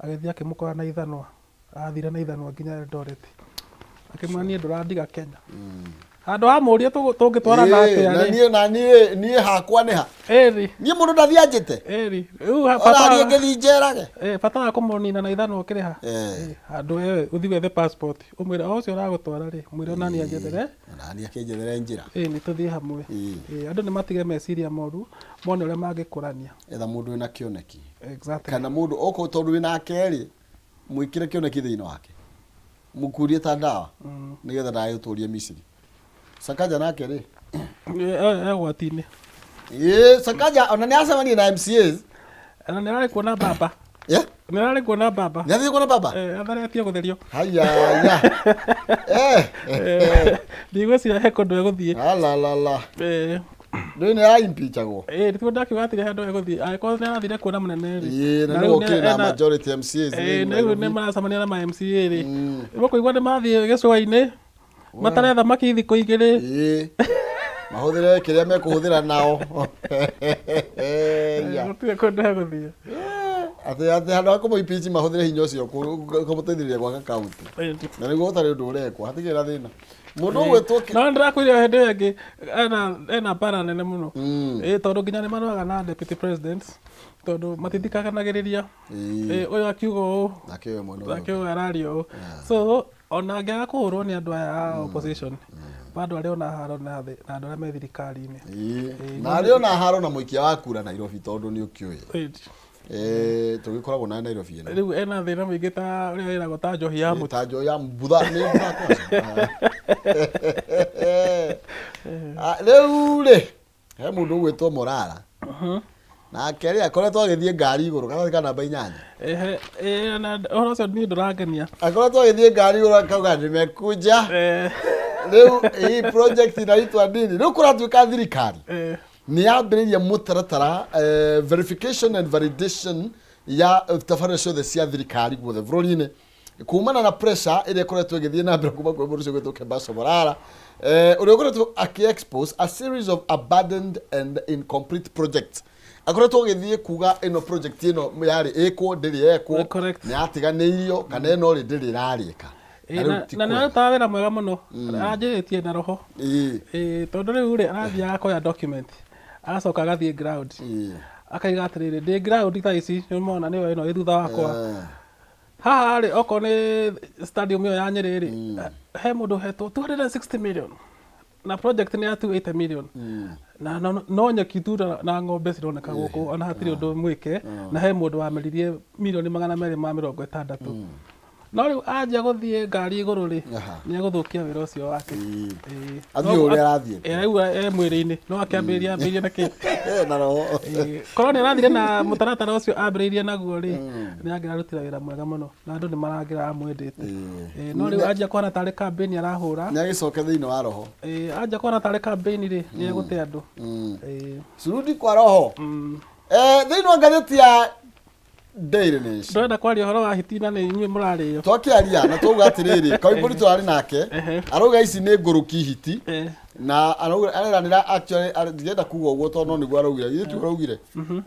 Agĩthiĩ akĩmũkora na ithanwa. Athire na ithanwa nginya Eldoret. Akĩmwĩra niĩ ndũrandiga Kenya. Handũ ha mũrie tũngĩtwarana atĩa na rĩ. niĩ na niĩ niĩ hakwa nĩ ha? Ĩri. Niĩ mũndũ ndathiĩ anjĩte. Ĩri. Rĩu bata Ona niĩ wa ngĩthiĩ njerage. Bata wa kũmũnina na ithanwa ũkĩrĩ ha? Handũ wewe ũthiĩ wethe passport. Ũmwĩre o ũcio ũragũtwara rĩ, mwĩre ona niĩ anjethere. Ona niĩ akĩnjethere njĩra. Ĩĩ nĩ tũthiĩ hamwe. Ĩĩ andũ nĩ matige meciria moru, mone ũrĩa mangĩkũrania. Etha mũndũ wĩna kĩoneki. Exactly. Kana mũndũ okorwo tondũ wĩnake rĩ, mwĩkĩre kĩoneki thĩinĩ wake. Mũkurie ta ndawa nĩgetha ndagagĩtũrie Misiri. Sakaja nake rĩ? E ũgwati-inĩ. Ĩĩ Sakaja ona nĩ acemania na MCAs. Na nĩ ararĩ kuona baba. Yeah? Nĩ ararĩ kuona baba. Nĩ athiĩ kuona baba? Eh, atheretie gũtherio. Haya ya. Eh. Ndigwĩciria he kũndũ egũthiĩ. Ala la la. Eh. Ndũĩ nĩ araimpichagwo. Ĩĩ nĩguo ndakiuga hatirĩ handũ egũthiĩ. Angĩkorwo nĩ arathire kuona mũnene rĩ. Ĩĩ na Na nĩwe rĩu ũkĩrĩ na ena- majority MCAs Ĩĩ thĩinĩ na rĩu nĩ Nairobi. maracemania na ma MCA rĩ. Nĩmũkũigua nĩ mathiĩ gĩcũa-inĩ. Matare thamaki thikũ igĩrĩ. Ĩĩ. Mahũthĩre kĩrĩa mekũhũthĩra nao. Ya. Gũtirĩ kũndũ egũthiĩ. Atĩ atĩ handũ ha kũmũ impeach mahũthĩre hinya ũcio kũmũteithĩrĩria gwaka kaunti. Na nĩguo gũtarĩ ũndũ ũrekwo, hatikĩrĩ na thĩna. Mũndũ ũgwĩtwo No nĩndĩrakwĩrire hĩndĩ ĩyo ĩngĩ ena ena mbara nene mũno. Ĩĩ tondũ nginya nĩ marũaga na deputy president tondũ matithikanagĩrĩria. Ĩĩ ũyũ akiuga ũũ Nake ũyũ mwena ũyũ. nake ũyũ araria ũũ. So ona angĩaga kũhũrwo nĩ andũ aya a opposition bado arĩ ona haro na thĩ na andũ arĩa me thirikari-inĩ. Ĩĩ. Na arĩ ona haro na mũikia wa kura Nairobi tondũ nĩ ũkĩũĩ. Eh, tũgĩkoragwo na Nairobi ĩno. Rĩu ena thĩna mũingĩ ta ũrĩa ĩragwo ta njohi ya mũtu. Ta njohi ya mbutha nĩ mbutha kwanza. Ah, rĩu rĩ he mũndũ ũgwĩtwo Morara nake rĩ akoretwo agĩthiĩ ngari igũrũ gatagatĩ ka namba 8. Ehe, na ũhoro ũcio niĩ ndũrangenia. Akoretwo agĩthiĩ ngari igũrũ akauga nimekuja. Rĩu hii project inaitwa nini? Rĩu kũratuĩka thirikari nĩ yambĩrĩirie mũtaratara verification and validation ya tabarĩra ciothe cia thirikari guothe bũrũri-inĩ kumana na pressure ĩrĩa ĩkoretwo ĩgĩthiĩ na mbere kuma kwĩ mũndũ ũcio ũgwĩtwo Kebaso Morara ũrĩa ũkoretwo akĩ-expose a series of abandoned and incomplete projects. Akoretwo agĩthiĩ kuga ĩno project ĩno yarĩ ĩkwo ndĩrĩ yekwo, Correct. nĩ yatiganĩirio kana ĩno rĩ ndĩrĩ ĩrarĩka. Na Ĩĩ, rĩu na ti na nĩ kwega. arutaga wĩra mwega mũno. Aranjĩrĩtie na roho. Ĩĩ, tondũ rĩu rĩ arathiaga akoya document agacoka agathiĩ ground. Akaiga atĩrĩrĩ ndĩ ground thaa ici nĩmona nĩyo ĩno ĩ thutha wakwa. Haha rĩ okorwo nĩ stadium ĩyo ya Nyĩrĩ rĩ he mũndũ ũhetwo 260 million na project nĩ ya 280 million. Na no nyeki tu na ng'ombe cironeka gũkũ ona hatirĩ ũndũ mwĩke na he mũndũ wameririe milioni 260. No rĩu anjia gũthiĩ ngari igũrũ rĩ nĩ egũthũkia wĩra ũcio wake. Ĩĩ. Athiĩ ũrĩa arathiĩ. Ĩĩ, rĩu e mwĩrĩ-inĩ no akĩambĩrĩria ambĩrĩrie na kĩ? Na roho. Ĩĩ, korwo nĩ arathire na mũtaratara ũcio ambĩrĩirie naguo rĩ nĩ angĩrarutire wĩra mwega mũno na andũ nĩ marangĩramwendete. Ĩĩ, no rĩu anjia kuhana tarĩ campaign arahũra. Nĩ agĩcoke thĩinĩ wa roho. Ĩĩ, anjia kuhana tarĩ campaign rĩ nĩ egũte andũ. Ĩĩ. Surudi kwa roho. Thĩinĩ wa ngathĩti ya Daily Nation. Ndũrenda kwaria ũhoro wa hiti na nĩ inyuĩ mũrarĩo. Twakĩaria na twauga atĩrĩrĩ, Koimbũri tũrarĩ nake, arauga ici nĩ ngũrũki hiti, na arauga areranĩra actually ndirenda kuga ũguo tondũ no nĩguo araugire, githĩ tiguo araugire?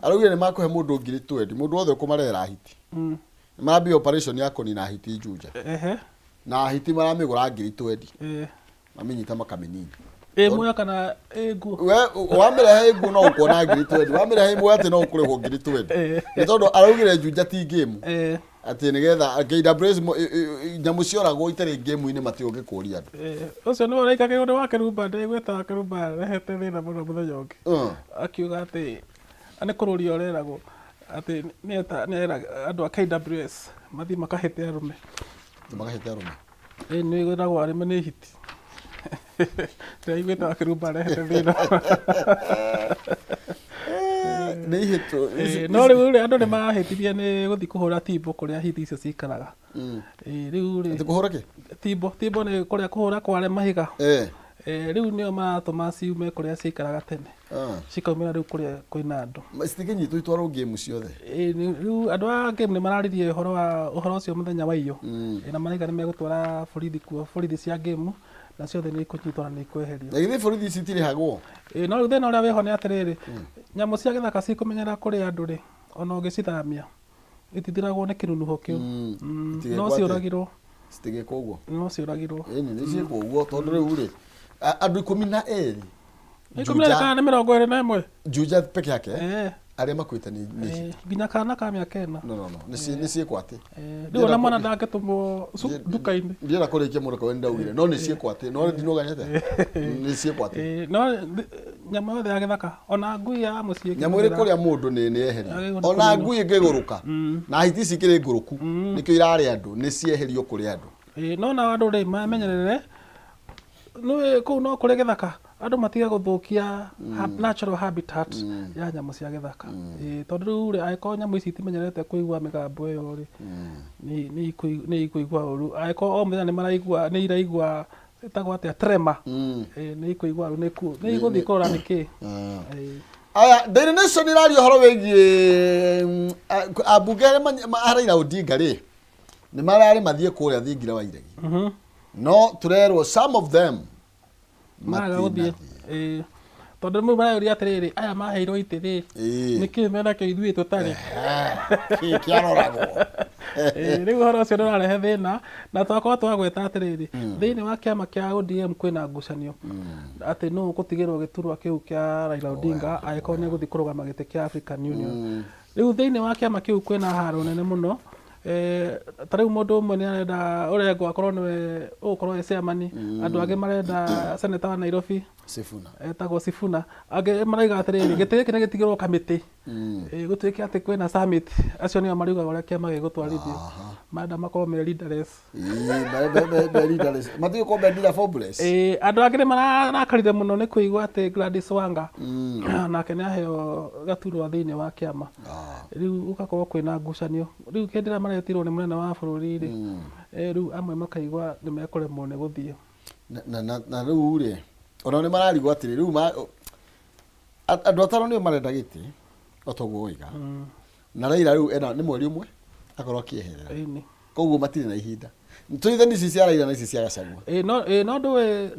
Araugire nĩ makũhe mũndũ ngiri twendi, mũndũ wothe ũkũmarehera hiti. Nĩ marambia operation ya kũnina hiti Juja. Na hiti maramĩgũra ngiri twendi. Mamĩnyita makamĩnina. Ĩ muoyo kana ĩ nguo? We wamĩrehe ĩ nguo no ũkuona ngiri twendi, wamĩrehe ĩ muoyo atĩ no ũkũrĩhwo ngiri twendi. Nĩ tondũ araugire Juja ti game. Atĩ nĩgetha KWS nyamũ cioragwo itarĩ game-inĩ matirĩ ũngĩkũria andũ. Ũcio nĩwe ũraikagĩrwo nĩ Wakĩrumba, ndĩgwĩta Wakĩrumba arehete thĩna mũno mũthenya ũngĩ. Akiuga atĩ nĩ kũrũria ũreragwo atĩ nĩera andũ a KWS mathiĩ makahĩte arũme. Makahĩte arũme. Ĩĩ nĩ ĩragwo arũme nĩ hiti. Ndĩraiguĩte Wakĩrumba arehete thĩna. Nĩ ihĩtũ. No rĩu rĩ andũ nĩ marahĩtirie nĩ gũthiĩ kũhũra timbo kũrĩa hiti icio cikaraga. Rĩu rĩ Atĩ kũhũra kĩ? Timbo, timbo nĩ kũrĩa kũhũra kware mahiga. Rĩu nĩo maratũma ciume kũrĩa cikaraga tene. Cikaumĩra rĩu kũrĩa kwĩna andũ. Citingĩnyitwo itwarwo game ciothe. Rĩu andũ a game nĩ mararirie ũhoro wa ũhoro ũcio mũthenya wa iyo. Na marauga nĩ megũtwara borithi kuo, borithi cia game na ciothe nĩ ikũnyitwo na nĩ ikweherio. Na githĩ borithi ici itirĩhagwo? No rĩu thĩna ũrĩa wĩho nĩ atĩrĩrĩ, nyamũ cia gĩthaka cikũmenyera kũrĩa andũ rĩ, ona ũngĩcithamia Itithiragwo nĩ kĩnunuho kĩu. Itigekwo No atĩa? ciũragirwo. Citigĩkwo ũguo. No ciũragirwo. Ĩni nĩ ciĩkwo ũguo tondũ rĩu rĩ andũ 12. 12 kana nĩ 21? Juja peke yake. Arĩa makuĩte nĩ Nginya kana ka mĩaka 4. No, no, no, nĩ ciĩkwo atĩ. Rĩu ona mwana ndangĩtũmwo nduka-inĩ. Ndienda kũrĩkia mũno kawe ndaugire no nĩ ciĩkwo atĩ no ndinoganyete nĩ ciĩkwo atĩ. No nyamũ yothe ya gĩthaka ona ngui ya mũciĩ Nyamũ ĩrĩ ĩngĩgũthĩra- kũrĩa mũndũ nĩ yeherio. Agĩrĩirwo nĩ Ona kũninwo. ngui ĩngĩgũrũka na hiti ici ikĩrĩ ngũrũku nĩkĩo irarĩa andũ nĩ cieherio kũrĩ andũ. No na andũ rĩ mamenyerere nĩ kũu no kũrĩ gĩthaka andũ matige gũthũkia natural habitat ya nyamũ cia gĩthaka. Tondũ rĩu rĩ angĩkorwo nyamũ ici itimenyerete kũigua mĩgambo ĩyo rĩ nĩ ikũigua ũru angĩkorwo o mũthenya nĩ maraigua nĩ iraigua ĩtagwo atĩa tremor. Nĩ ikũigua ũru nĩ igũthiĩ kũrora nĩkĩ. Aya, Daily Nation ĩraria ũhoro wĩgiĩ ambunge arĩa a Raila Odinga rĩ nĩ mararĩ mathiĩ kũrĩa thingira wa iregi no tũrerwo some of them Maraga gũthiĩ. matinathiĩ. Tondũ rĩmwe mareyũria atĩrĩrĩ aya maheirwo itĩ rĩ nĩkĩ menakĩo ithuĩ tũtarĩ? Kĩ kĩaroragwo? Rĩu ũhoro ũcio nĩ ũrarehe thĩna na twakorwo twagweta atĩrĩrĩ thĩinĩ wa kĩama kĩa ODM kwĩna ngucanio atĩ nũ ũgũtigĩrwo gĩturwa kĩu kĩa Raila Odinga angĩkorwo nĩ egũthiĩ kũrũgama gĩtĩ kĩa African Union. Rĩu thĩinĩ wa kĩama kĩu kwĩna haro nene mũno. Ta rĩu mũndũ ũmwe nĩ arenda Orengo akorwo nĩwe ũgũkorwo e chairman, andũ angĩ marenda senator wa Nairobi Sifuna. Etagwo Sifuna. Angĩ marauga atĩrĩrĩ gĩtĩ gĩkĩ nĩ gĩtigĩrwo kamĩtĩ. Gũtuĩke atĩ kwĩna summit acio nĩo mariugaga ũrĩa kĩama gĩgũtwarithio. Marenda makorwo me leaderless. Be leaderless. Matige gũkorwo me leader fobless. Andũ angĩ nĩ marakarire mũno nĩ kũigua atĩ Gladys Wanga nake nĩ aheo gaturwa thĩinĩ wa kĩama. Rĩu gũgakorwo kwĩna ngucanio. Rĩu hĩndĩ ĩrĩa maretirwo nĩ mũnene wa bũrũri rĩ, rĩu amwe makaigua nĩ mekũremwo nĩ gũthiĩ. Na rĩu rĩ ona nĩ mararigwo atĩrĩ rĩu andũ atano nĩo marenda gĩtĩ o ta ũguo woiga. Na Raila rĩu ena nĩ mweri ũmwe akorwo akĩeherera. Koguo matirĩ na ihinda. Tũithani ici cia Raila na ici cia Gachagua. No ndũĩ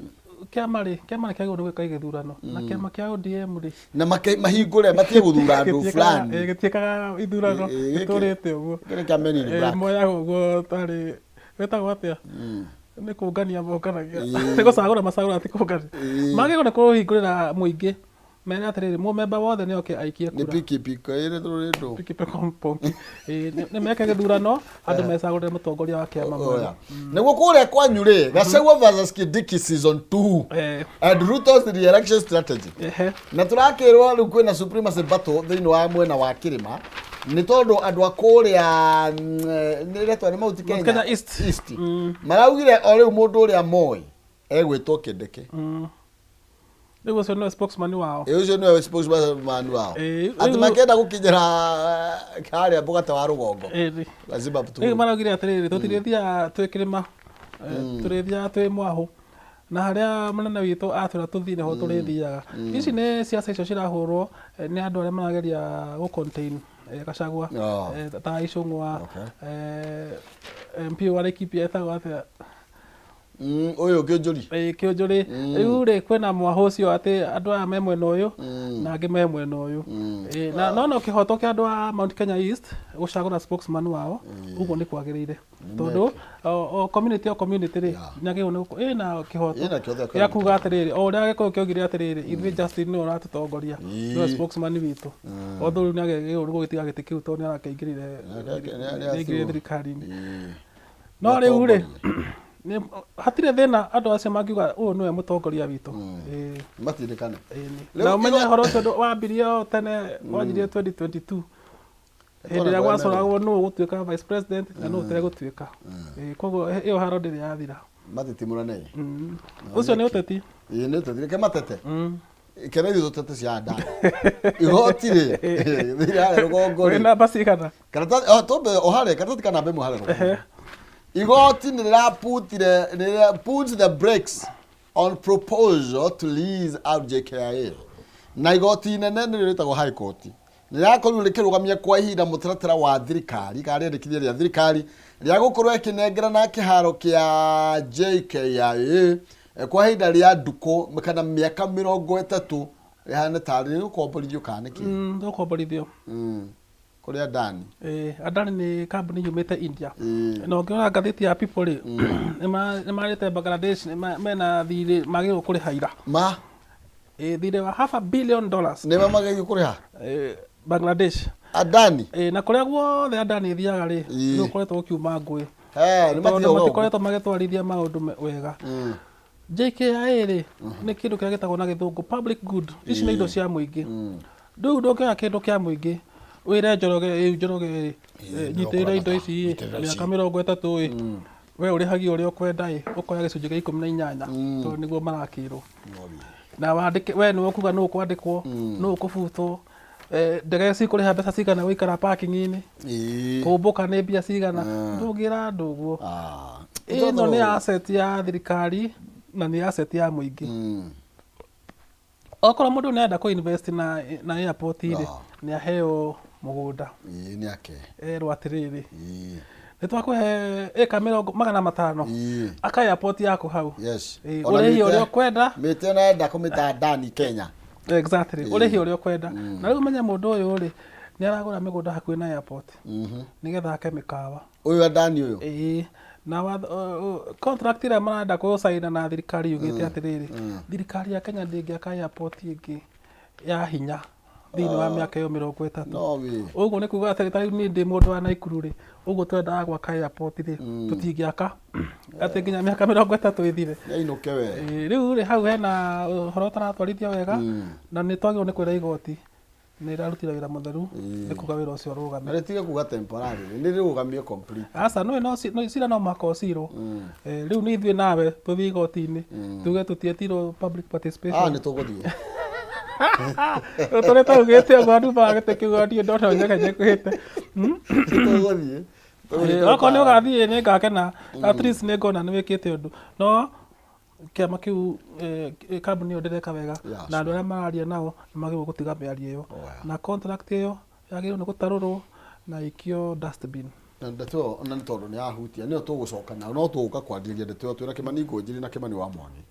kĩama rĩ, kĩama nĩ kĩagĩrĩirwo nĩ gwĩka gĩthurano. Na kĩama kĩa ODM rĩ, Na mahingũre matige gũthura andũ fulani. Gĩtiĩkaga ithurano, gĩtũrĩte ũguo. Gĩkĩ nĩ kĩa Men in Black. Moyaga ũguo tarĩ, wĩtagwo atĩa? Nĩ kũngania monganagia. Nĩ gũcagũra macagũraga ti kũngania. Magĩrĩirwo nĩ kũhingũrĩra mũingĩ mere atĩrĩrĩ mũmemba wothe nĩ oke aikie Nĩ kura. pikipiki ĩrĩ tũrĩndũ. Pikipiki ponki. Nĩ meke gĩthurano andũ mecagũrĩre mũtongoria wa kĩama mwene. Oya. Nĩguo kũrĩa kwanyu rĩ Gachagua versus Kindiki season 2 and Ruto's re-election strategy. Na tũrakĩrwo rĩu kwĩna supremacy battle thĩinĩ wa mwena wa kĩrĩma nĩ tondũ andũ a kũrĩa nĩ retwa nĩ Mount Kenya Mount Kenya East. East. Maraugire o rĩu mũndũ ũrĩa moĩ egwĩtwo Kindiki. Rĩu ũcio nĩwe spokesman wao. Ũcio nĩwe spokesman wao. Atĩ makĩenda gũkinyĩra harĩa mũgate wa rũgongo. Lazima tu. Rĩu maraugire atĩrĩrĩ tũtirĩthiaga twĩ kĩrĩma, tũrĩthiaga twĩ mwahũ. Na harĩa mũnene witũ atwĩra tũthiĩ nĩho tũrĩthiaga. Ici nĩ siasa icio cirahũrwo nĩ andũ arĩa marageria gũ contain Gachagua. Ta Icũng'wa, MP wa Laikipia etagwo atĩa? Ũyũ Kĩũnjũri. Kĩũnjũri. Rĩu rĩ kwĩna mwahũ ũcio atĩ andũ aya me mwena ũyũ na angĩ me mwena ũyũ. Na no kĩhoto kĩa andũ a Mount Kenya East gũcagũra spokesman wao ũguo nĩ kwagĩrĩire. Tondũ o community o community rĩ nĩ agĩrĩirwo nĩ ĩna kĩhoto Ĩna kĩhoto gĩa kuga atĩrĩrĩ o ũrĩa Gĩkũyũ kĩaugire atĩrĩrĩ ithuĩ Justin nĩwe ũratũtongoria nĩwe spokesman witũ. Although rĩu nĩ agĩrĩirwo nĩ gũgĩtiga gĩtĩ kĩu tondũ nĩ arakĩingĩrire nĩ aingĩrire thirikari-inĩ. No rĩu rĩ hatirĩ thĩna andũ acio mangiuga ũyũ nĩwe mũtongoria witũ. Matindĩkane. Na ũmenye ũhoro ũcio wambirie o tene wanjirie 2022 hĩndĩ ĩrĩa gwacoragwo nũ ũgũtuĩka vice president na nũ ũtegũtuĩka. Koguo ĩyo haro ndĩrĩ yathira. Matitimũrane. Ũcio nĩ ũteti. Nĩ ũteti reke matete. Kena ithuĩ tũtete cia nda. Igoti rĩ thĩinĩ harĩa rũgongo rĩ. Wĩna namba cigana? Karatathi tumbe o harĩa karatathi ka namba ĩmwe harĩa rũgongo. Igoti nĩ rĩraputire nĩ rĩra put the brakes on proposal to lease out JKIA. Na igoti inene nĩrĩo rĩtagwo High Court. Nĩ rĩrakorirwo rĩkĩrũgamia kwa ihinda mũtaratara wa thirikari kana rĩendekithia rĩa thirikari rĩa gũkorwo ĩkĩnengerana kĩharo kĩa JKIA kwa ihinda rĩa ndukũ kana mĩaka 30 rĩhane tarĩ gũkomborithio kana nĩkĩ? Gũkomborithio. Kũrĩ Adani. Adani nĩ kambuni yumĩte India. Ĩĩ. Na ũngĩrora ngathĩti ya People rĩ, nĩmarĩte Bangladesh mena thirĩ magĩrĩirwo kũrĩha ira. Ma. Thirĩ wa half a billion dollars. Nĩ magĩrĩirwo kũrĩha? Bangladesh. Adani? Na kũrĩa guothe Adani ĩthiaga rĩ, nĩ gũkoretwo gũkiuma ngũĩ. Nĩ Tondũ mathiaga ũguo. matikoretwo magĩtwarithia maũndũ wega. JKIA rĩ, nĩ kĩndũ kĩrĩa gĩtagwo na gĩthũngũ public good. Ici nĩ indo cia mũingĩ. Rĩu ndũngĩoya kĩndũ kĩa mũingĩ wĩre Njoroge, ĩ Njoroge ĩ, nyitĩrĩra indo ici ĩ, mĩaka 30 ĩ, we ũrĩhagia ũrĩa ũkwenda ĩ, ũkoya gĩcunjĩ gĩa 18 tondũ nĩguo marakĩrwo. Na wandĩke, we nĩwe ũkuga nũ ũkwandĩkwo, nũ ũkũbutwo, ndege cikũrĩha mbeca cigana gũikara parking-inĩ, kũmbũka nĩ mbia cigana, ndũngĩra andũ ũguo. Ĩno nĩ asset ya thirikari na nĩ asset ya mũingĩ. Okorwo mũndũ nĩ arenda kũ invest na airport rĩ, nĩ aheo mũgũnda. Nĩ ake. Erwo atĩrĩrĩ, nĩ twakũhe ĩka 500. Aka airport yaku hau. Yes. Ũrĩhi ũrĩa ũkwenda. Mĩtĩ ona enda kũmĩta Adani Kenya. Exactly. Ũrĩhi ũrĩa ũkwenda. Na rĩu menye mũndũ ũyũ rĩ, nĩ aragũra mĩgũnda hakuhĩ na airport. Nĩgetha ake mĩkawa. Ũyũ Adani ũyũ? Ĩĩ. Na contract ĩrĩa marenda gũcaina na thirikari yugĩte atĩrĩrĩ, thirikari ya Kenya ndĩngĩaka airport ĩngĩ ya hinya thĩinĩ wa mĩaka ĩyo 30. No way. Ũguo nĩ kuga atĩrĩ, ta rĩu niĩ ndĩ mũndũ wa Naikuru rĩ, ũguo twendaga gwaka airport rĩ, tũtingĩaka atĩ nginya mĩaka 30 ĩthire. Nĩainũke we. Rĩu rĩ, hau hena ũhoro ũtaratwarithia wega, na nĩ twagĩrĩirwo nĩ kwĩra igoti nĩ rĩrarutire wĩra mũtheru, nĩ kuga wĩra ũcio ũrũgame. Na rĩtige kuga temporary, nĩ rĩrũgamio complete. Aca, nĩũĩ no cira no mũhaka ũcirwo. Rĩu nĩ ithuĩ nawe tũthiĩ igoti-inĩ, tuge tũtietirwo public participation. Nĩ tũgũthiĩ. Tũrĩ taugĩte ũguo andũ magĩte kĩu niĩ ndona nyegenyekete. Tũgũthiĩ. Okorwo nĩ ũgathiĩ nĩ ngakena, at least nĩ ngona nĩ wĩkĩte ũndũ. No kĩama kĩu, kambuni ĩyo ndĩreka wega, na andũ arĩa mararia nao nĩ magĩrĩirwo gũtiga mĩario ĩyo. Na contract ĩyo yagĩrĩirwo nĩ gũtarũrwo na ĩikio dustbin. Na ndeto ĩyo, na nĩ tondũ nĩ yahutia, nĩyo tũgũcoka nayo, no tũgũka kwanjĩrĩria ndeto ĩyo twĩna Kĩmani Ngũnjiri na Kĩmani wa Mwangi.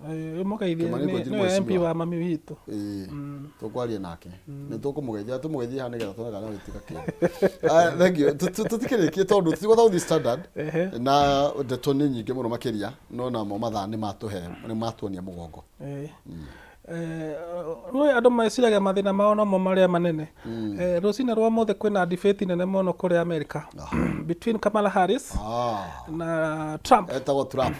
Ũmũgeithie, Kĩmani Ngũnjiri nĩwe MP mheshimiwa. wa mami witũ. Tũkwaria nake. Nĩ tũkũmũgeithia, tũmũgeithie haha nĩgetha tuone kana no gĩtiga kĩndũ. Thank you. Tũtikĩrĩkie tondũ tũtigũtha gũthiĩ standard. Na ndeto nĩ nyingĩ mũno makĩria, no namo mathaa nĩ matũhe, nĩ matuonia mũgongo. Rĩu andũ meciragia mathĩna mao nomo marĩa manene. Rũcinĩ rwa ũmũthĩ kwĩna debate nene mũno kũrĩa America. Between Kamala Harris na Trump. Etagwo Trump.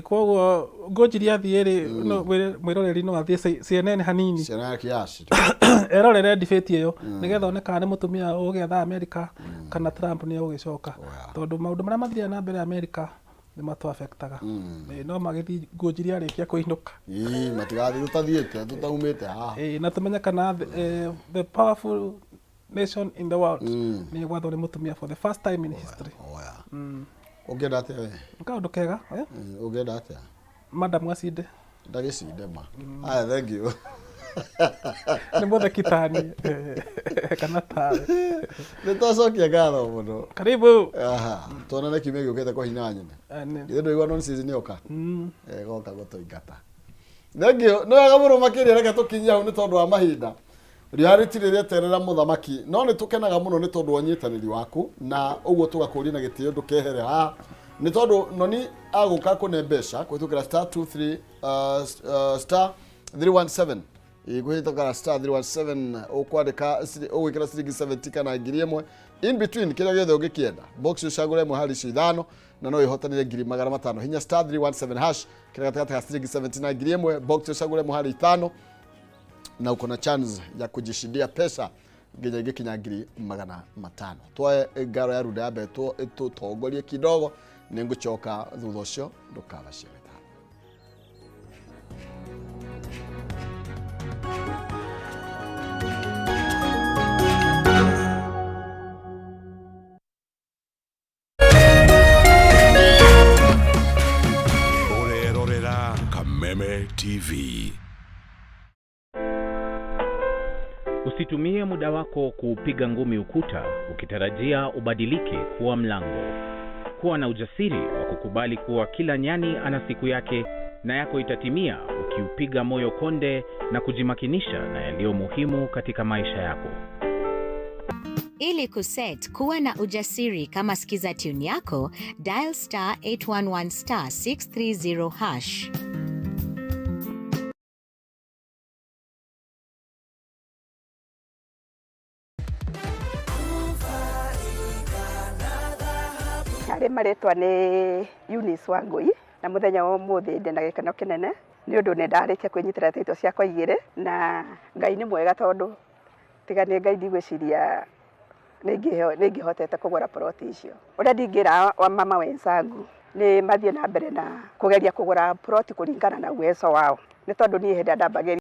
Koguo Ngũnjiri athiĩ rĩ, no mwĩroreri no athiĩ CNN hanini. CNN kiasi. Erorere debate ĩyo, nĩgetha one kana nĩ mũtumia ũgĩatha America kana Trump nĩ egũgĩcoka. Tondũ maũndũ marĩa mathiaga na mbere America nĩ matũ-affectaga. No magĩthiĩ Ngũnjiri arĩkia kũinũka. Matigathiĩ tũtathiĩte, tũtaumĩte haha. Na tũmenye kana the powerful nation in the world nĩ ĩgwathwo nĩ mũtumia for the first time in history. Ũngĩenda atĩa we? Nĩ kaũndũ kega, eh? Ũngĩenda atĩa? Madam acinde. Ndagĩcinde ma. Aya, thank you. Nĩ mũtheki tani, kana tawe. Nĩ twacokia ngatho mũno. Karibu. Tuonane kiumia gĩũkĩte kwa hinya nyene. Githĩ ndũigua nonsense nĩ oka? Goka gũtũingata. Thank you. Nĩ wega mũno makĩria, reke tũkinyie hau nĩ tondũ wa mahinda. Reality rĩrĩa mũthamaki, no nĩ tũkenaga mũno nĩ tondũ wa ũnyitanĩri waku, na ũguo tũgakũria na gĩtĩo ndũkehere haha. Nĩ tondũ noni agũka kũne mbeca kũhĩtũkĩra star two three, star 317. Kũhĩtũkĩra star 317, ũkwandĩka ũgwĩkĩra ciringi 70 kana ngiri ĩmwe. In between, kĩrĩa gĩothe ũngĩkĩenda. Box ũcagũre ĩmwe harĩ icio ithano, na no ĩhotanĩre ngiri magana matano. Hinya star 317 hash, kĩrĩa gatagatĩ ka ciringi 70 na ngiri ĩmwe. Box ũcagũre ĩmwe harĩ ithano, na uko na chance ya kujishindia pesa nginya ingĩkinya ngiri magana matano. Twoe ngaro ya runda ya mbere tũtongorie kidogo, nĩ ngũcoka thutha ũcio ndũkabacie mĩtambo. Ũrerorera Kameme TV. Usitumie muda wako kuupiga ngumi ukuta ukitarajia ubadilike kuwa mlango. Kuwa na ujasiri wa kukubali kuwa kila nyani ana siku yake na yako itatimia ukiupiga moyo konde na kujimakinisha na yaliyo muhimu katika maisha yako. Ili kuset kuwa na ujasiri kama skiza tune yako, dial star 811 star 630 hash. Harĩ marĩtwa nĩ Eunice Wangũi na mũthenya wa ũmũthĩ ndĩ na gĩkeno kĩnene nĩ ũndũ nĩ ndarĩkia kwĩnyitĩra taito ciakwa igĩrĩ na Ngai nĩ mwega tondũ tiga nĩ Ngai ndigwĩciria nĩ ingĩhotete kũgũra ploti icio. Ũrĩa ndingĩra wamama wenzangu nĩ mathiĩ na mbere na kũgeria kũgũra ploti kũringana na uwezo wao nĩ tondũ niĩ hĩndĩ ĩrĩa ndambagĩrĩria